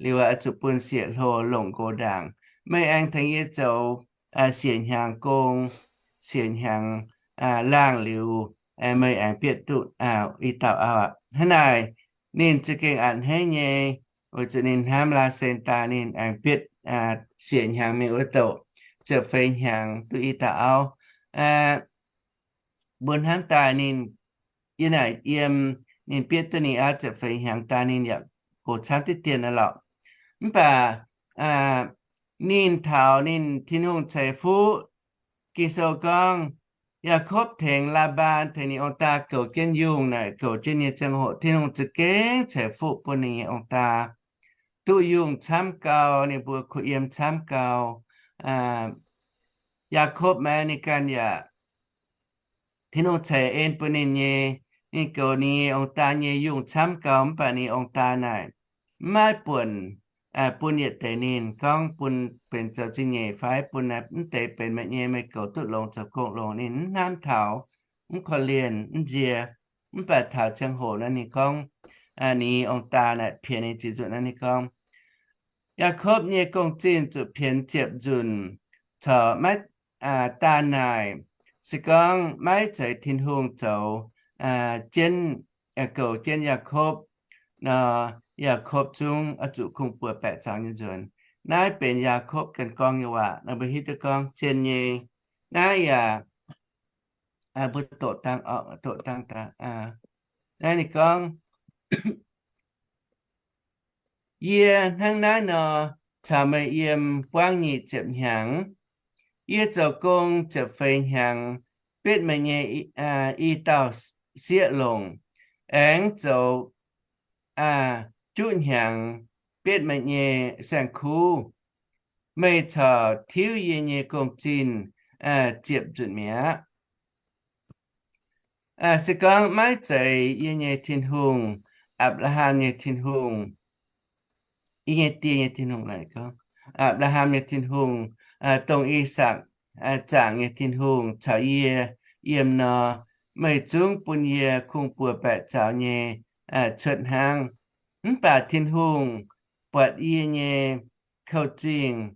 Liuz oix zuqc bun sieqv-hlo longc nqox ndaangc. Meih aengx tengx yie zoux sieqv hnyangx gong, sieqv hnyangx laangh liuz, meih aengx bietv duqv i dauh auv aqv. Hnangv naaic, ninh za'gengh a'hneiv nyei, weic zuqc ninh hnamv laasen daaih ninh aengx bietv sieqv hnyangx mingh wuov douc ziepc feix hnyangx duqv i dauh auv. Mbuo hnamv daaih ninh, yie naaic yiem, ninh bietv duqv ninh auv ziepc feix hnyangx daaih ninh yaac gox camv diqv dien aqv lorqc. Mv baac ninh taux ninh, Tin-Hungh ceix fuqv. Ging-Sou gorngv, Yaakopv tengx Laa^mbaan, tengx ninh ong-daa goux jienv yungh naaic, goux jienv nyei ziangh hoc Tin-Hungh za'gengh ceix fuqv bun ninh nyei ong-daa, duqv yungh camv gau, ninh mbuo kuh yiem camv gau. Yaakopv maah, ninh ganh yaac, Tin-Hungh ceix en bun ninh nyei, ninh goux ninh nyei ong-daa nyei yungh camv gau, mv baac ninh ong-daa naaic mv maaih buonc bun yietc deix ninh, gorngv bun benx zoux zingh nyeic fai bun naaiv mv deix benx meih nyei, meih goux duqv longx zoux gong longx. Ninh mv hnamv taux, mv korv-lienh, mv nzie. Mv baac taux ziangh hoc naaiv ninh gorngv, ninh ong-daa naaic pienx ninh ziqc nzunc naaiv ninh gorngv, Yaakopv nyei gong-zinh zuqc pienx ziepc nzunc corc maiv daanh naaic. Se gorngv maiv zeiz Tin-Hungh zoux jienv, goux jienv Yaakopv nor, Yaakopv zungv oix zuqc kungx-buoz baeqc zaux nyei nzuonx. Naaiv benx Yaakopv ganh gorngv nyei waac. Nor mbuo hiuv duqv gorngv zien nyei. Naaiv yaac, mbuo doqc dangh, doqc dangh daaih. Naaiv ninh gorngv, Yie hnangv naaiv nor caux meih yiem buangv nyic ziepc hnyangx. Yie zoux gong ziepc feix hnyangx, bietv meih nyei i dauh sieqv longc, aengx zoux juqv hnyangx, bietv meih nyei saeng-kuv. Meih corc tiuv yie nyei gong-zinh ziepc nzunc mi'aqv. Se gorngv maiv zeiz yie nyei Tin-Hungh, Apc^laa^ham nyei Tin-Hungh, yie nyei die nyei Tin-Hungh, Apc^laa^ham nyei Tin-Hungh, dongh I^sakc zaangc nyei Tin-Hungh caux yie yiem nor, meih zungv bun yie kungx-buoz baeqc zaux nyei cuotv hnangv. Mv baac Tin-Hungh buatc yie nyei kouv-zingh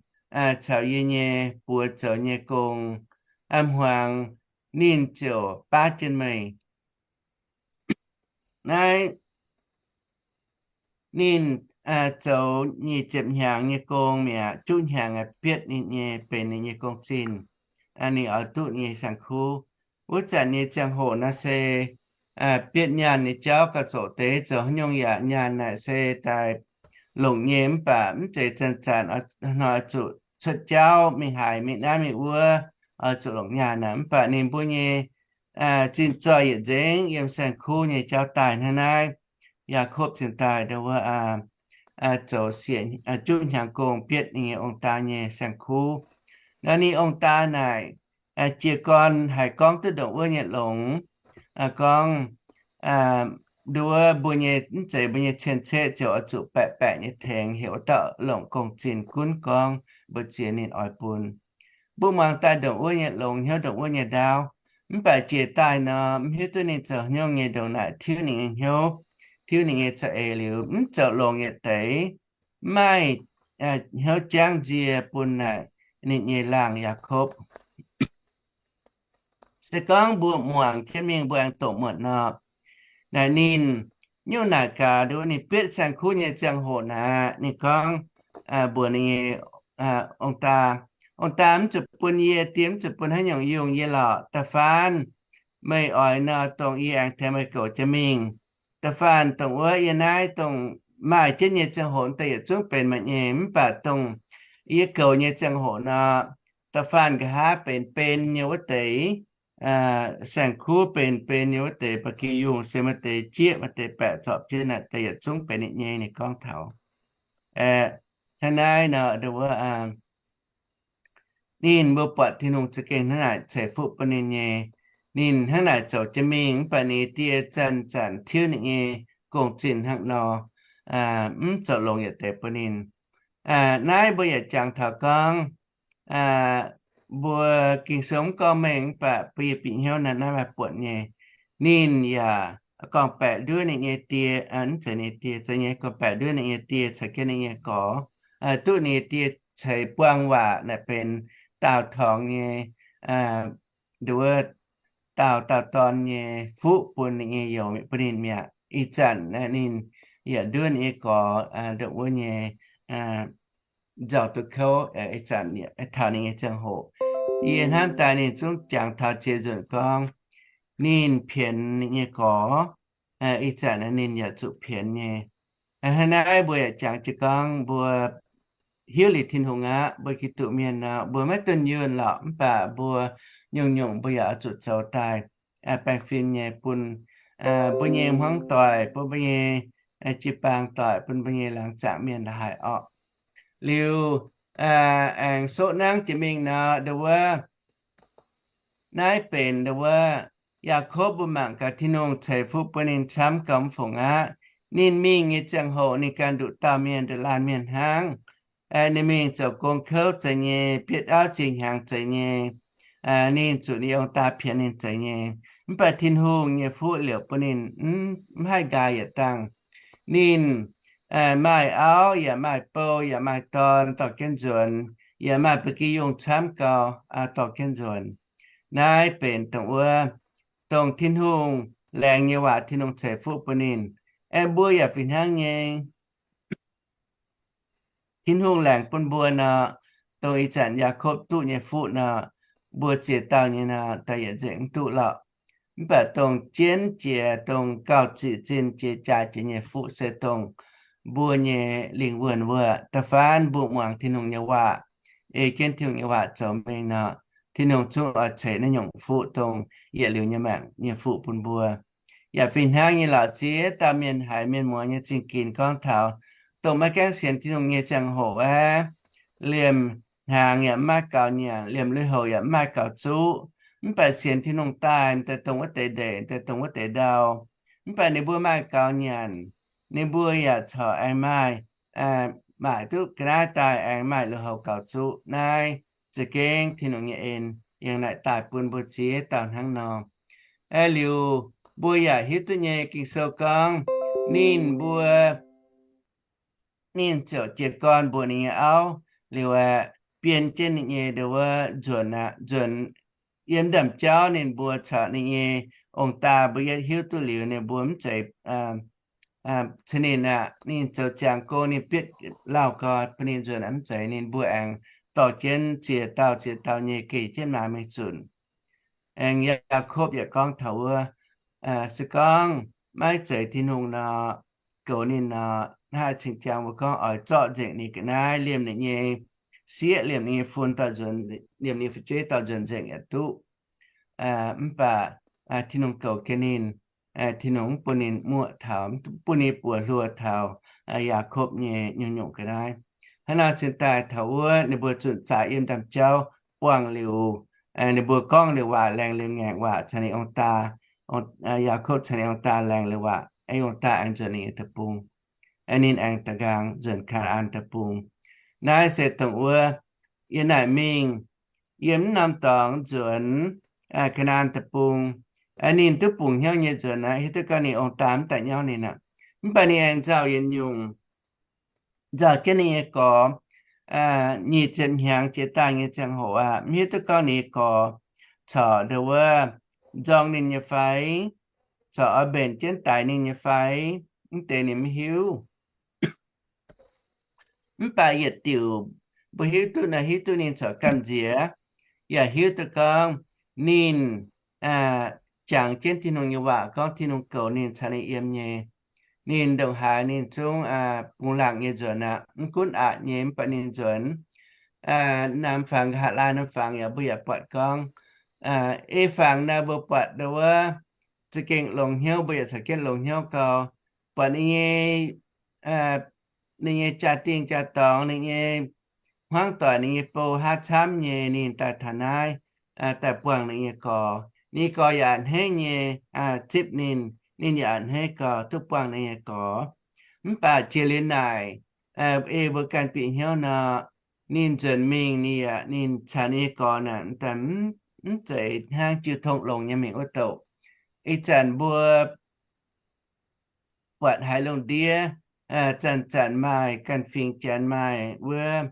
caux yie nyei buoz zoux nyei gong, hmuangx ninh ziouc baav jienv meih. Naaiv ninh zoux nyic ziepc hnyangx nyei gong mi'aqv, juqv hnyangx bietv ninh nyei, benx ninh nyei gong-zinh. Ninh oix duqv ninh nyei saeng-kuv. Wuov zanc nyei ziangh hoc naaiv se bietv nyaanh nyei jauv gauh zoqc deix, zoux haaix nyungc yaac nyaanh naaic se daaih longc nyei, mv baac mv zeiz zanc-zanc hnoi zuqc cuotv jauv mingh haaix mingh naaiv mingh wuov, oix zuqc longc nyaanh aqv. Mv baac ninh mbuo nyei zinh zoih yietc nzengc yiem saeng-kuv nyei jauv daaih hnangv naaiv. Yaakopv cingx daaih ndau wuov zoux juqv hnyangx gong bietv ninh nyei ong-daa nyei saeng-kuv. Nor ninh ong-daa naaic jiez gorn haiz gorngv duqv ndongc wuov nyei longx, gorngv ndau wuov mbuo nyei, mv zeiz mbuo nyei cien-ceqv ziouc oix zuqc baeqc baeqc nyei tengx heuc wuov dauh longc gong-zinh gunv gorngv mbu'ziex ninh oix bun. Mbuo muangx daaih ndongc wuov nyei longx, hnyouv ndongc wuov nyei ndaauv. Mv baac jiex daaih nor, mv hiuv duqv ninh zoux hnyouv nyei ndongc naaic tiuv ninh nyei hnyouv, tiuv ninh nyei za'eix liuz, mv zoux longx yietc deix, mv maaih hnyouv jangv nzie bun naaic ninh nyei laangh Yaakopv. Se gorngv mbuo muangx jienv mingh mbuo aengx doqc muonc nor, naaic ninh nyungc naaic gaax, ninh bietv saeng-kuv nyei ziangh hoc naaic, ninh gorngv mbuox ninh nyei ong-daa, ong-daa mv zuqc bun yie, die mv zuqc bun haaix nyungc yungh yie lorqc. Da'faanh meih oix nor, dongh yie aengx tengx meih goux jiex mingh. Da'faanh dongh wuov yie naaiv dongh maaih jienv nyei ziangh hoc daaih yietc zungv benx meih nyei. Mv baac dongh yie goux nyei ziangh hoc nor, da'faanh nqa'haav benx ben nyei wuov deix, saeng-kuv benx ben nyei wuov deix, ba'gi yungh se maaih deix jieqv, maaih deix baeqc zorpc jienv naaic, daaih yietc zungv benx ninh nyei, ninh gorngv taux. Hnangv naaiv nor, wuov, ninh mbuo buatc Tin-Hungh za'gengh hnangv naaic ceix fuqv bun ninh nyei. Ninh hnangv naaic zoux jiex mingh, mv baac ninh nyei die zanc-zanc tiuv ninh nyei gong-zinh hnangv nor, mv zoux longx yietc deix bun ninh. Naaiv mbuo yaac jangx taux gorngv, mbuo Ging-Sou mv gorngv mengh, mv baac mbuo yie bieqc hnyouv naaiv, naaiv maaih buonc nyei. Ninh yaac gorngv-baeqc nduov ninh nyei die, mv zeiz ninh die, zeiz nyei, gorngv-baeqc nduov ninh nyei die caux jienv ninh nyei gorx, duqv ninh nyei die ceix buang waac naaic benx daauh torngx nyei, nduov, daauh, daauh dorn nyei fuqv bun ninh nyei youz, bun ninh mi'aqv. Ih zanc ninh yaac nduov ninh nyei gorx ndongc wuov nyei nzauh duqv kouv, ih zanc taux ninh nyei ziangh hoc. Yie hnamv daaih ninh zungv jangx taux jiex nzunc gorngv ninh pienx ninh nyei gorx. Ih zanc ninh yaac zuqc pienx nyei. Hnangv naaiv mbuo yaac jangx jienv gorngv mbuo hiuv liuz Tin-Hungh aqv, mbuo Giduc mienh nor, mbuo maiv dunh yunh lorqc, mv baac mbuo nyungc-nyungc mbuo yaac oix zuqc zoux daaih baengh fim nyei bun mbuo nyei hmuangv doic, bun mbuo nyei jiu-baang doic, bun mbuo nyei laangz zaangc mienh la'haic orqc. Liuz aengx soqv nangv jiex mingh nor, ndongc wuov, naaiv benx ndongc wuov, Yaakopv mbuo mangc gaax Tin-Hungh ceix fuqv bun ninh camv gauh mv fungc aqv. Ninh mingh nyei ziangh hoc ninh ganh nduqc dauh mienh, nduqc laanh mienh hnangv. Ninh mingh zoux gong kouv zeiz nyei, bietv auv zinh hnyangx zeiz nyei, ninh zuqc ninh ong-daa pienx ninh zeiz nyei. Mv baac Tin-Hungh nyei fuqv liouc bun ninh mv haih nqaai yietc dangh. Ninh maaih auv yaac maaih bou yaac maaih dorn dorh jienv nzuonx, yaac maaih ba'gi yungh camv gau dorh jienv nzuonx. Naaiv benx dongh wuov, dongh Tin-Hungh laengz nyei waac Tin-Hungh ceix fuqv bun ninh. Aengx mbuo yaac fih hnangv nyei. Tin-Hungh laengz bun mbuo nor, dongh ih zanc Yaakopv duqv nyei fuqv nor, mbuo ziex dauh nyei nor, daaih yietc nzengc mv duqv lorqc. Mv baac dongh jienv jiex, dongh gauh ziqc zinh jiex jaaix jiex nyei fuqv se dongh mbuo nyei lingh wuonh wuov. Da'faanh mbuo muangx Tin-Hungh nyei waac, ei jienv Tin-Hungh nyei waac zoux mingh nor, Tin-Hungh zungv oix ceix naaiv nyungc fuqv dongh yietc liuz nyei maengc nyei fuqv bun mbuo. Yaac fih hnangv nyei lorqc, ziex dauh mienh haiz mienh muoz nyei zingh ginx gorngv taux, dongh maiv gaengh sienx Tin-Hungh nyei ziangh hoc aeqv, liemh hnaangx yaac mv maaih gaux nyanc, liemh lui-houx yaac mv maaih gaux zuqv. Mv baac sienx Tin-Hungh daaih, daaih dongh wuov deix ndeic, daaih dongh wuov deix ndau. Mv baac ninh mbuo maaih gaux nyanc, ninh mbuo yaac corc aengx maaih, maaic duqv ga'naaiv daaih aengx maaih lui-houx gaux zuqv. Naaiv za'gengh Tin-Hungh nyei en, yangh naaic daaih bun mbuo ziex dauh hnangv nor. Liuz mbuo yaac hiuv duqv nyei, Ging-Sou gorngv ninh mbuo, ninh ziouc jiez gorn mbuox ninh nyei auv liuz aeqv, bien jienv ninh nyei ndongc wuov nzuonx aqv. Nzuonx yiem ndaamv-jauv ninh mbuo caux ninh nyei ong-daa mbuo yietv hiuv duqv liuz, ninh mbuo mv zeiz ceix ninh aqv. Ninh zoux ziangx go, ninh bietv lauh gau bun ninh nzuonx aqv, mv zeiz. Ninh mbuo aengx dorh jienv ziex dauh ziex dauh nyei geh jienv maaz mingh zunc. Aengx Yaakopv yaac gorngv taux wuov, se gorngv maiv zeiz Tin-Hungh nor, goux ninh nor, hnangv cing-jang mbuo gorngv oix zorqv nzengc ninh ga'naaiv, liemh ninh nyei sieqv, liemh ninh nyei fun, liemh ninh nyei fu'jueiv dorh nzuonx nzengc yaac duqv. Mv baac Tin-Hungh goux jienv ninh. Tin-Hungh mv bun ninh muoqv taux, mv bun ninh buoz hluo taux Yaakopv nyei nyungc-nyungc ga'naaiv. Hnangv nor cingx daaih taux wuov ninh mbuo zunc zaaix yiem ndaamv-jauv buangh liuz, ninh mbuo gorngv liuz waac, laengz liuz ngaengc waac caux ninh ong-daa. Yaakopv caux ninh ong-daa laengz liuz waac, ong-daa aengx nzuonx ninh nyei deic-bung. Ninh aengx da'nqaang nzuonx Kaa^naa^an Deic-Bung. Naaiv se dongh wuov, yiem naaic mingh, yiem mv norm dorngx nzuonx Kaa^naa^an Deic-Bung. Ninh duqv bungx hnyouv nyei nzuonx aqv, hiuv duqv gorngv ninh ong-daa mv daaih nyauv ninh aqv. Mv baac ninh aengx nzauh yietc nyungc, nzauh jienv ninh nyei gorx nyic ziepc hnyangx jiex daaih nyei ziangh hoc aqv, mv hiuv duqv gorngv ninh nyei gorx corc ndongc wuov nzorng ninh nyei fai, corc oix mbenc jienv daix ninh nyei fai, mv deix ninh mv hiuv. Mv baac yietc diuc Mbuo hiuv duqv naaic, hiuv duqv ninh corc gamh nziex, yaac hiuv duqv gorngv ninh jangx jienv Tin-Hungh nyei waac gorngv Tin-Hungh goux ninh caux ninh yiem nyei. Ninh ndongc haaix ninh zungv bungx laangc nyei nzuonx aqv. Mv gunv aqc nyei mv baac ninh nzuonx. Naamh fangx, nqa'haav laai naamh fangx yaac mbuo yaac buatc gorngv, ei fangx naaiv mbuo buatc ndau wuov za'gengh longx hnyouv, mbuo yaac caux jienv longx hnyouv gau. Buatc ninh nyei, ninh nyei jaa-dingh jaa-dorngx, ninh nyei hmuangv doic, ninh nyei bou haav camv nyei, ninh daaih taux naaiv, daaih buangh ninh nyei gorx. Ninh nyei gorx yaac a'hneiv nyei zipv ninh, ninh yaac a'hneiv gau duqv buangh ninh nyei gorx. Mv baac jiex liuz naaic, ei mbuo ganh bieqc hnyouv nor, ninh nzuonx mingh, ninh yaac, ninh caux ninh nyei gorx naaic, mv zeiz hnangv jiu tong longx nyei mingh wuov douc. Ih zanc mbuo buatc haiz lungh ndiev zanc-zanc maaih ganh fingx Janx maaih wuov,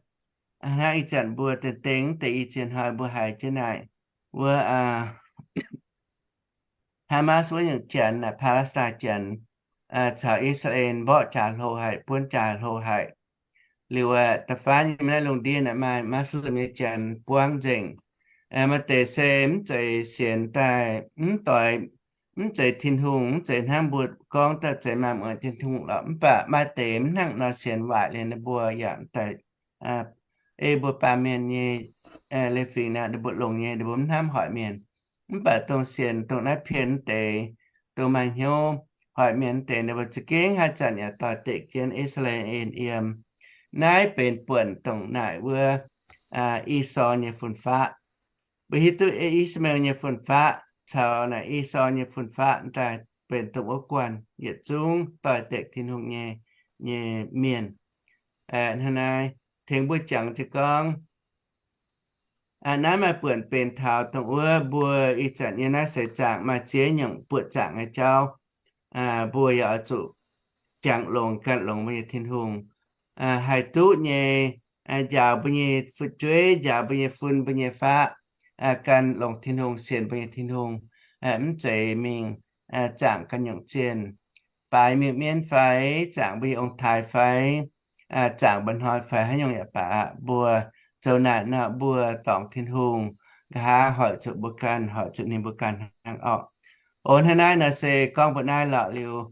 hnangv ih zanc mbuo deix dengv deix i ziex hnoi mbuo haiz jienv naaic wuov Hamas wuov nyungc Janx, Palestine Janx caux I^saa^laa^en mborqv jaax hlo haic, buonv jaax hlo haic. Liuz da'faanh nyei naaiv lungh ndiev naaic maaih Muslim nyei Janx buangv nzengc. Maaih deix se mv zeiz sienx daaih, mv doix, mv zeiz Tin-Hungh, mv zeiz hnangv mbuo gorngv daaih zeiz maaih mueic Tin-Hungh lorqc. Mv baac maaih deix mv hnangv nor sienx waaic liuz ninh mbuo yaac daaih, ei mbuo baamh mienh nyei leiz-fingx naaic ninh mbuo longx nyei, ninh mbuo mv hnamv hoic mienh. Mv baac dongh sienx dongh naaiv pien deix, dongh maaih hnyouv hoic mienh deix, ninh mbuo za'gengh haaix zanc yaac doix-dekc jienv I^saa^laa^en yiem. Naaiv benx buonc dongh naaic wuov Esau nyei fun-faqv. Mbuo hiuv duqv Ishmael nyei fun-faqv caux naaic Esau nyei fun-faqv daaih benx dongh wuov guanh yietc zungv doix-dekc Tin-Hungh nyei, nyei mienh. Hnangv naaiv tengx mbuo jangx jienv gorngv, naaiv maaih buonc benx taux dongh wuov mbuo ih zanc nyei naaiv seix zaangc maaih ziex nyungc buoqc zaangc nyei jauv. Mbuo yaac oix zuqc jangx longx, ganh longx mbuo nyei Tin-Hungh. Haih duqv nyei, njaaux mbuo nyei fu'jueiv, njaaux mbuo nyei fun, mbuo nyei faqv, gan longx Tin-Hungh, sienx mbuo nyei Tin-Hungh, mv zeiz mingh zaangc ganh nyungc zienh, baaix miuc-mienv fai zaangc mbuo nyei ong-taaix fai zaangc mba'hnoi fai haaix nyungc yaac baac aqv, mbuo zoux naaic nor mbuo dorngc Tin-Hungh, nqa'haav hoic zuqc mbuo ganh, hoic zuqc ninh mbuo ganh hnangv orqc. O, hnangv naaiv nor se gorngv mbuo naaiv lorqc liuz,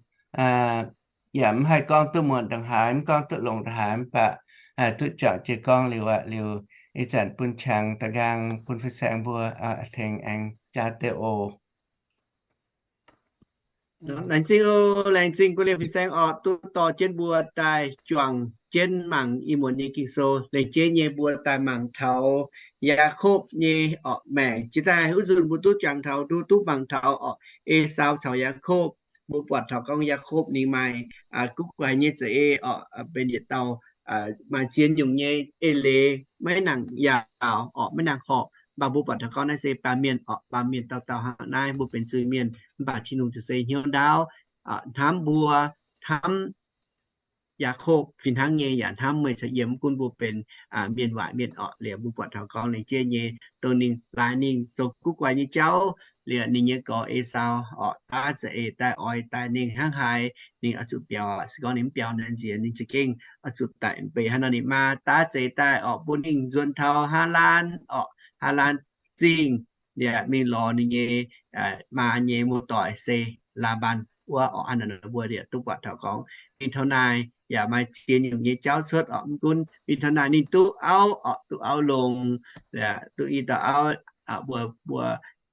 yaac mv haih gorngv duqv muonc ndongc haaix, mv gorngv duqv longx ndongc haaix, mv baac duqv juangc jienv gorngv liuz aqv. Liuz ih zanc bun qangx da'nqaang bun fin-saeng mbuo tengx aengx jaa deix oc. Laengz zingh oc, laengz zingh guv liemh fin-saeng orqc, duqv dorh jienv mbuo daaih juangc jienv mangc ih muonz nyei Ging-Sou. Laengz jeiv nyei mbuo daaih mangc taux Yaakopv nyei orqc maengc. Jiex daaih wuov nzunc mbuo duqv jangx taux, duqv, duqv mangc taux orqc, Esaau caux Yaakopv. Mbuo buatc taux gorngv Yaakopv ninh maaih guv guaix nyei za'eix orqc, benx yietc dauh maaih ziex nyungc nyei eix leiz, maiv nangc yaauc orqc, maiv nangc horpc. Mv baac mbuo buatc taux gorngv naaiv se baamh mienh orqc, baamh mienh dauh dauh hnangv naaiv, mbuo benx zuiz-mienh. Mv baac Tin-Hungh za'gengh hnyouv ndaauv, hnamv mbuo, hnamv Yaakopv fih hnangv nyei yaac hnamv meih caux yie, mv gunv mbuo benx mienh waaic mienh orqc. Liuz mbuo buatc taux gorngv laengz jeiv nyei, dongh ninh laaix ninh zoux guv guaix nyei jauv, liuz ninh nyei gorx Esaau orqc, daav za'eix daaih oix daaih ninh hnangv haaix, ninh oix zuqc biaux aqv. Se gorngv ninh mv biaux naaic nziex ninh za'gengh oix zuqc daic mv bei. Hnangv nor ninh maa daav za'eix daaih orqc, bun ninh nzuonx taux Haalaan orqc, Haalaan Zingh, liuz mingh lorz ninh nyei maa nyei muoz-doic se Laa^mbaan wuov orqc. Hnangv naaic mbuo yaac duqv buatc taux gorngv mingh taux naaic yaac maaih ziex nyungc nyei jauv cuotv orqc. Mv gunv mingh taux naaic ninh duqv auv orqc, duqv auv longx, duqv i dauh auv, mbuo, mbuo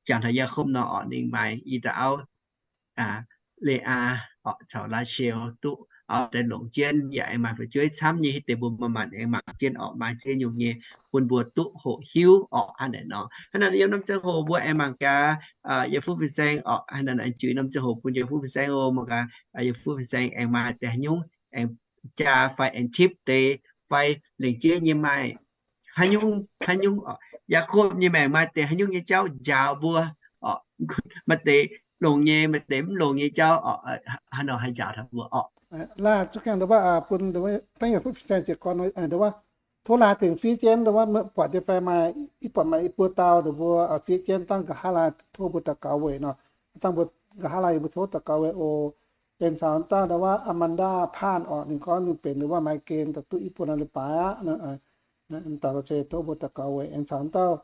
jangx taux Yaakopv nor orqc, ninh maaih i dauh auv, Le^aa orqc caux Laa^sheu, duqv auv daaih longc jienv yaac aengx maaih fu'jueiv camv nyei. Hitv deix mbuo manc-manc aengx mangc jienv orqc, maaih ziex nyungc nyei bun mbuo duqv hoqc hiuv orqc. Hnangv naaic nor yiem norm ziangh hoc mbuo aengx mangc gaax Yietc Fuqv Fin-Saeng orqc. Hnangv naaic nor juix norm ziangh hoc bun Yietc Fuqv Fin-Saeng oc. Mangc gaax Yietc Fuqv Fin-Saeng aengx maaih deix haaix nyungc aengx jaa fai aengx tipv deix fai lengc jeiv nyei maaih haaix nyungc, haaix nyungc orqc, Yaakopv nyei maengc maaih deix haaix nyungc nyei jauv njaaux mbuo orqc. Maaih deix longx nyei, maaih deix mv longx nyei jauv orqc. Hnangv nor haih njaaux taux mbuo orqc. Laah, zungv gaengh ndau wuov bun dangv Yietc Fuqv Fin-Saeng jiez gorn ndau wuov, tov laai dingc fiev jienv ndau wuov, buatc nyei fai maaih, buatc maaih i buo dauh ndau mbuo fiev jienv dangv nqa'haav laai tov mbuo daux gaux weic nor, dangv mbuo nqa'haav laai yie mbuo tov daux gaux weic oc. Benx caux dangv ndau wuov Amanda Paan orqc, ninh gorngv ninh benx ndau wuov maaih gen daaih duqv i buo naaiv leiz-baaix aqv. Daux gaux se tov mbuo daux gaux weic aengx caux dauh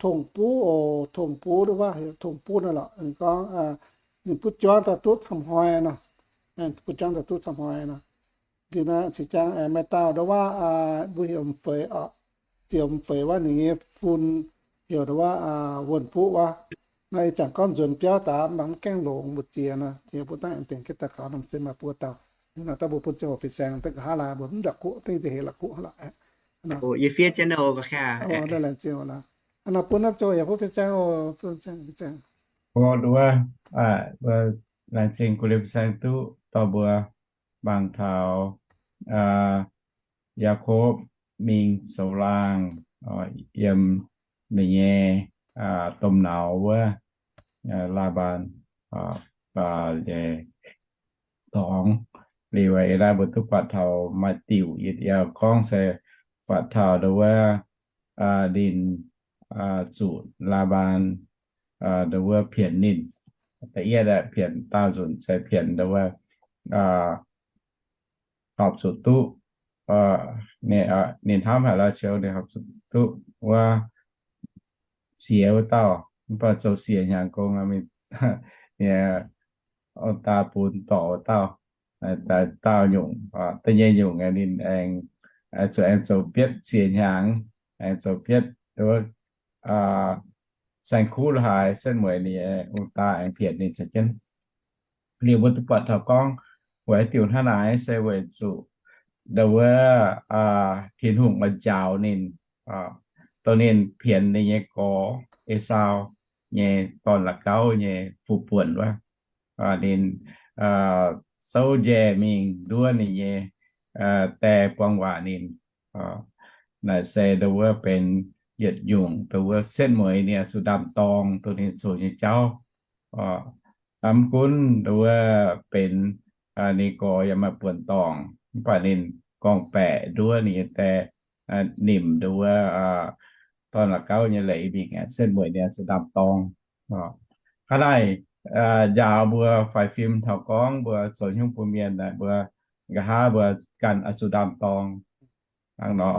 tong buv oc, tong buv wuov, tong buv naaiv lorqc. Ninh gorngv ninh butv juangv daaih duqv camv hnoi nor, butv juangv daaih duqv camv hnoi nor. Liuz naaiv cingx jang maaih dauh ndongc wuov, mbuo heuc m'feix oc, ziouc m'feix wuov ninh nyei fun heuc ndongc wuov wuonh buqv wuov. Naaiv ih zanc gorngv nzuonx biauv daaih mv baac mv gaengh longx mbu'ziex nor, mbuo dangh aengx dengx jienv daux gaux nor se maaih buo dauh. Naaiv dauh mbuo bun ziangh hoc fin-saeng daaih nqa'haav laaix mbuo mv ndauh guoqv dingv nziex hec la'guqv lorqc. Yie fiev jienv oc. Laengz zingh oc. Hnangv nor bun naaiv ziangh hoc yaac bun fin-saeng oc, fin-saeng, fin-saeng. Mbuo laengz zingh, kuv liuz fin-saeng duqv dorh mbuo mangc taux Yaakopv mingh zoux laangh yiem ninh nyei domh nauz wuov, Laa^mbaan dorngx. Liuz ih naaiv mbuo duqv buatc taux maaih diuc, yie gorngv se buatc taux ndongc wuov ninh zuqc Laa^mbaan ndongc wuov pienx ninh. Da'yietv aeqv, pienx daauh nzunc se pienx ndongc wuov horpc zuqc duqv, ninh hnamv haic la'siou ninh horpc zuqc duqv wuov siex wuov dauh, mv baac zoux siex hnyangx gong, ninh daa bun dorc wuov dauh, dauh nyungc, da'nyeic nyungc ninh aengx zuqc aengx zoux bietv siex hnyangx, aengx zoux bietv wuov saeng-kuv lo haaix setv mueiz ninh nyei ong-daa aengx pienx ninh caux jienv. Liuz mbuo duqv buatc taux gorngv weic haaix diuc hnangv naaic se weic zuqc ndongc wuov Tin-Hungh oix njaaux ninh, dongh ninh pienx ninh nyei gorx, Esaau, nyei dorn-la'gauv nyei fu-buonc wuov. Ninh souv njaeh mingh nduov ninh nyei die buang waac ninh. Naaic se ndongc wuov benx yietc nyungc ndongc wuov setv mueiz ninh oix zuqc ndaam-dorng dongh ninh zoux nyei jauv. Mv gunv ndongc wuov benx ninh gorx yaac maaih buonc dorngc, mv baac ninh gorngv-baeqc nduov ninh nyei die, nimc ndongc wuov dorn-la'gauv nyei leiz mingh, setv mueiz ninh oix zuqc ndaam-dorng. Hnangv naaic njaaux mbuo faix fim taux gorngv mbuo zoux haaix nyungc bun mienh, mbuo nqa'haav mbuo ganh oix zuqc ndaam-dorng. Hnangv nor,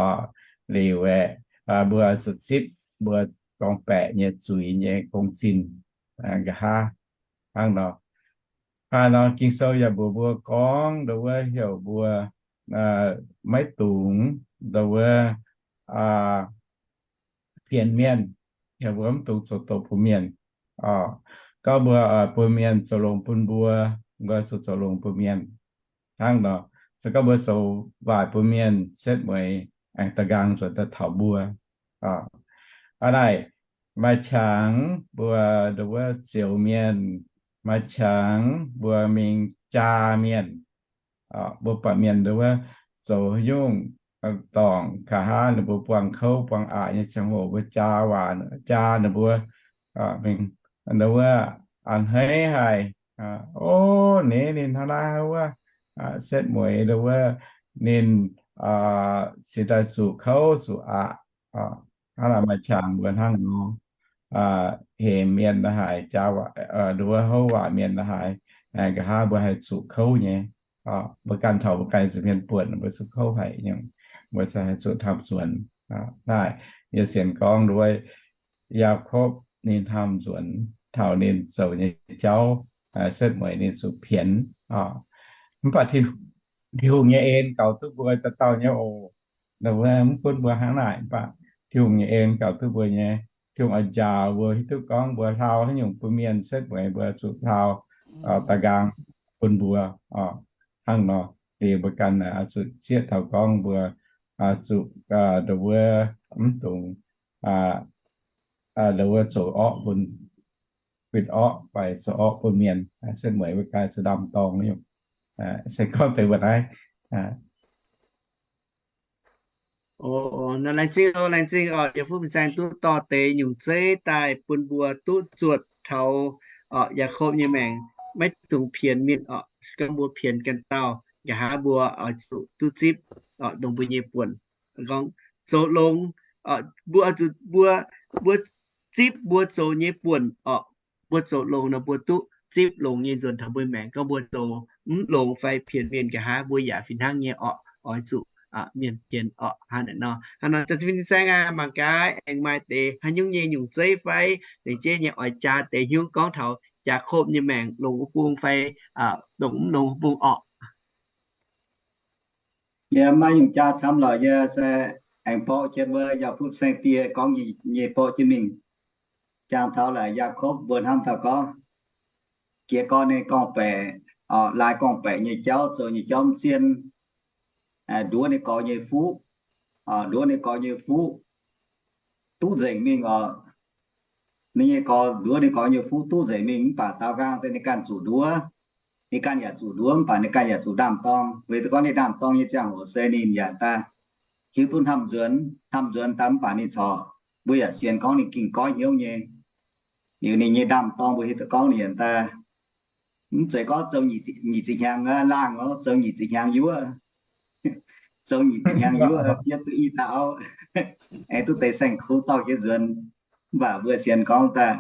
liuz aeqv, mbuo zuqc zipv mbuo gorngv-baeqc nyei zuiz nyei gong-zinh nqa'haav. Hnangv nor, hnangv nor Ging-Sou yaac mbuox mbuo gorngv ndongc wuov heuc mbuo maiv dungx ndongc wuov pienx mienh, heuc mbuo mv dungx zoux doqc bun mienh. Gorngv mbuo bun mienh zoux longx bun mbuo, mbuo zuqc zoux longx bun mienh. Hnangv nor, se gorngv mbuo zoux waaic bun mienh, setv mueiz aengx da'nqaang nzuonx daaih taux mbuo. Hnangv naaic, maaih qangx mbuo ndongc wuov zioux mienh, maaih qangx mbuo mingh jaa mienh. Mbuo buatc mienh ndongc wuov zoux haaix nyungc dorngc, nqa'haav ninh mbuo buangh kouv buangh aqc nyei ziangh hoc mbuo jaa waac, jaa ninh mbuo mingh ndongc wuov a'hneiv haic. O, ninh, ninh hnangv naaiv wuov, setv mueiz ndongc wuov ninh cingx daaih zuqc kouv zuqc aqc. Hnangv naaic maaih qangx mbuo hnangv nor hemx mienh la'haaix, jaa waac, ndongc wuov houv waac mienh la'haaix, nqa'haav mbuo haih zuqc kouv nyei. Mbuo ganh taux mbuo ganh zuqc mienh buonc, mbuo zuqc kouv haic nyei, mbuo haih zuqc hnamv nzuonx. Naaiv yie sienx gorngv ndongc wuov Yaakopv ninh hnamv nzuonx taux ninh zoux nyei jauv, setv mueiz ninh zuqc pienx. Mv baac Tin-Hungh nyei en gaux duqv mbuo dauh dauh nyei oc. Mv gunv mbuo hnangv naaic, mv baac Tin-Hungh nyei en gaux duqv mbuo nyei. Tin-Hungh oix njaaux mbuo hiuv duqv gorngv mbuo hlaau haaix nyungc bun mienh, setv mueiz mbuo zuqc hlaau da'nqaang bun mbuo. Hnangv nor, liuz mbuo ganh zuqc zieqv taux gorngv mbuo zuqc ndongc wuov mv dungx ndongc wuov zoux orqv bun, bun orqv fai zoux orqv bun mienh, setv mueiz mbuo ganh zuqc ndaam-dorng nyei. Se gorngv deix mbuo naaiv Laengz zingh oc, laengz zingh oc. Yie fuqv fin-saeng duqv dorh deix nyungc zeiv daaih bun mbuo duqv zuotc taux Yaakopv nyei maengc, maiv dungx pienx mienh oc. Se gorngv mbuo pienx ganh dauh, nqa'haav mbuo oix zuqc duqv zipv dongh mbuo nyei buonc. Gorngv zoux longx, mbuo, mbuo zipv mbuo zoux nyei buonc oc. Mbuo zoux longx nor mbuo duqv zipv longx nyei nzuonx taux mbuo maengc. Gorngv mbuo zoux mv longx fai pienx mienh nqa'haav mbuo yaac fih hnangv nyei oc. Oix zuqc mienh mienh orqc. Hnangv naaiv nor, hnangv nor da'fin saeng aac, mangc gaax aengx maaih deix haaix nyungc nyei nyungc zeiv fai lengc jeiv nyei oix jaa deix hnyouv gorngv taux Yaakopv nyei maengc longx wuov bung fai dongh mv longx wuov bung orqc. Yie maiv nyungc jaa camv lorqc, yie se aengx borqv jienv wuov Yaakopv saeng-dieh gorngv nyei borqv jienv mingh. Jangx taux laaix Yaakopv mbuo hnamv taux gorngv, jiex gorn ninh gorngv-baeqc, laaix gorngv-baeqc nyei jauv, zoux nyei jauv mv zien, nduov ninh gorx nyei fuqv, nduov ninh gorx nyei fuqv duqv nzengc mingh oc. Ninh nyei gorx, nduov ninh gorx nyei fuqv duqv nzengc mingh mv baac daaux nqaang daaih ninh ganh zuqc nduov. Ninh ganh yaac zuqc nduov mv baac ninh ganh yaac zuqc ndaam-dorng. Weic zuqc gorngv ninh ndaam-dorng nyei ziangh hoc se ninh yaac daaih hiuv duqv hnamv nzuonx, hnamv nzuonx daaih mv baac ninh corc, mbuo yaac sienx gorngv ninh ging goiv hnyouv nyei. Liuz ninh nyei ndaam-dorng mbuo hiuv duqv gorngv ninh yaac daaih mv zeiz gorngv zoux nyic ziepc hnyangx laangh, zoux nyic ziepc hnyangx yuoqv, zoux nyic ziepc hnyangx yuoqv fiev duqv i dauh auv, aengx duqv deix saeng-kuv dorh jienv nzuonx. Mv baac mbuo sienx gorngv daaih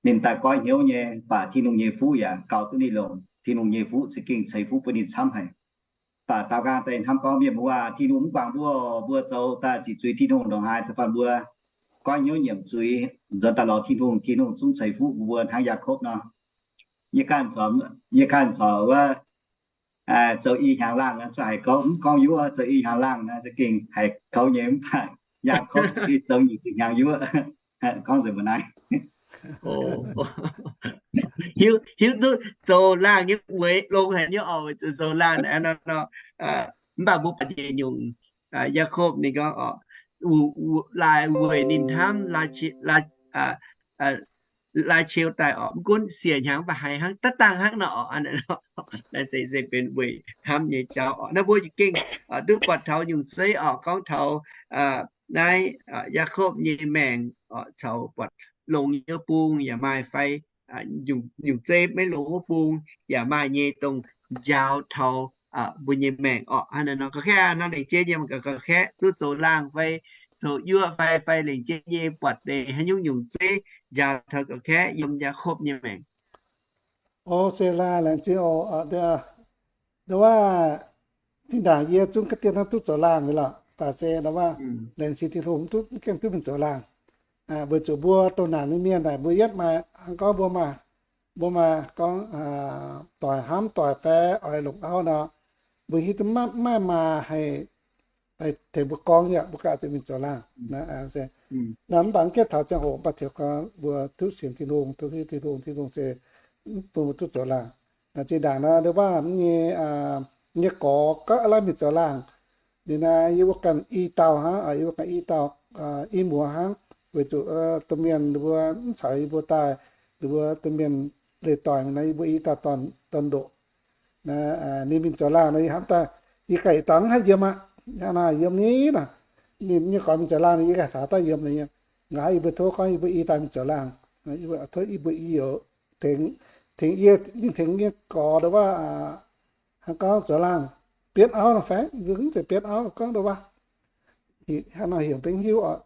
ninh daaih goiv hnyouv nyei, mv baac Tin-Hungh nyei fuqv yaac gaux duqv ninh longc. Tin-Hungh nyei fuqv za'gengh ceix fuqv bun ninh camv haic. Mv baac daaux nqaang daaih hnamv gorngv mienh muoz, Tin-Hungh mv guangc mbuo, mbuo zoux daaih ziqc zuiz Tin-Hungh ndongc haaix da'faanh mbuo goiv hnyouv nyiemc zuiz nzuonx daaih lorz Tin-Hungh, Tin-Hungh zungv ceix fuqv mbuo hnangv Yaakopv nor. Yie ganh corc, yie ganh corc wuov zoux i hnyangx laangh cuotv haiz gorngv, mv gorngv yuoqv zoux i hnyangx laangh nor, za'gengh haiz kouv nyei. Mv baac Yaakopv za'gengh zoux nyic ziepc hnyangx yuoqv. Gorngv nzengc mbuo naaiv. Hiuv, hiuv duqv zoux laangh nyei weic longx haic nyei oc, weic zuqc zoux laangh naaiv nor. Mv baac mbuo buatc nyungc, Yaakopv ninh gorngv oc, laaix weic ninh hnamv, laaix qiex daaih oc, mv gunv siec hnyangx mv baac haiz hnangv daav dangh hnangv nor oc. Naaiv se, se benx weic hnamv nyei jauv oc. Naaiv mbuo za'gengh duqv buatc taux nyungc zeiv oc, gorngv taux naaiv Yaakopv nyei maengc oc, caux buatc longx nyei wuov bung yaac maaih fai nyungc zeiv maiv longx wuov bung yaac maaih nyei, dongh njaaux taux mbuo nyei maengc orqc. Hnangv naaiv nor, ga'kaeqv nor, lengc jeiv nyei mangc gaax ga'kaeqv duqv zoux laangh fai zoux yuoqv fai, fai lengc jeiv nyei buatc deix haaix nyungc nyungc zeiv njaaux taux ga'kaeqv yiem Yaakopv nyei maengc. O, se laangh laengz zingh oc. Nduov waac, zinh ndaangc yie zungv ga'diev hnangv duqv zoux laangh mi'aqv lorqc. Baac se nduov waac, laengz zingh Tin-Hungh mv duqv, mv gaengh duqv mingh zoux laangh. Weic zuqc mbuo dongh naanc nyei mienh naaic, mbuo yietv maaih hnangv gorngv mbuo maaih, mbuo maaih gorngv doic hnamv doic fai oix longc auv nor, mbuo hiuv duqv maiv maaih haih tengx mbuo gorngv yaac mbuo ganh zuqc mingh zoux laangh. Mv baac mv gaengh taux ziangh hoc mv baac ziouc gorngv mbuo duqv sienx Tin-Hungh, duqv hiuv Tin-Hungh, Tin-Hungh se bun mbuo duqv zoux laangh. Zinh ndaangc nor, nduov waac nyei, nyei gorx gorngv aav laanh mingh zoux laangh. Ninh naaiv yie mbuo ganh i dauh hnangv, yie mbuo ganh i dauh, i muoz hnangv, weic zuqc domh mienh ninh mbuo mv caux yie mbuo daaih, ninh mbuo domh mienh leih doic mingh nor, yie mbuo i dauh dorn-ndoqc. Ninh mingh zoux laangh nor, yie hnamv daaih, yie ganh i dauh mv haih yiem aqv. Hnangv naaic yiem ni nor, ninh nyei gorx mingh zoux laangh nor, yie ganh taux daaih yiem nor, nqa'haav yie mbuo tov gorngv yie mbuo i dauh mingh zoux laangh, tov yie mbuo i youz tengx, tengx yie, ninh tengx nyei gorx nduov waac hnangv gorngv zoux laangh, bienv auv nor fai mv zeiz bienv auv, gorngv nduov waac, hnangv nor heuc mbenc hiuv oc.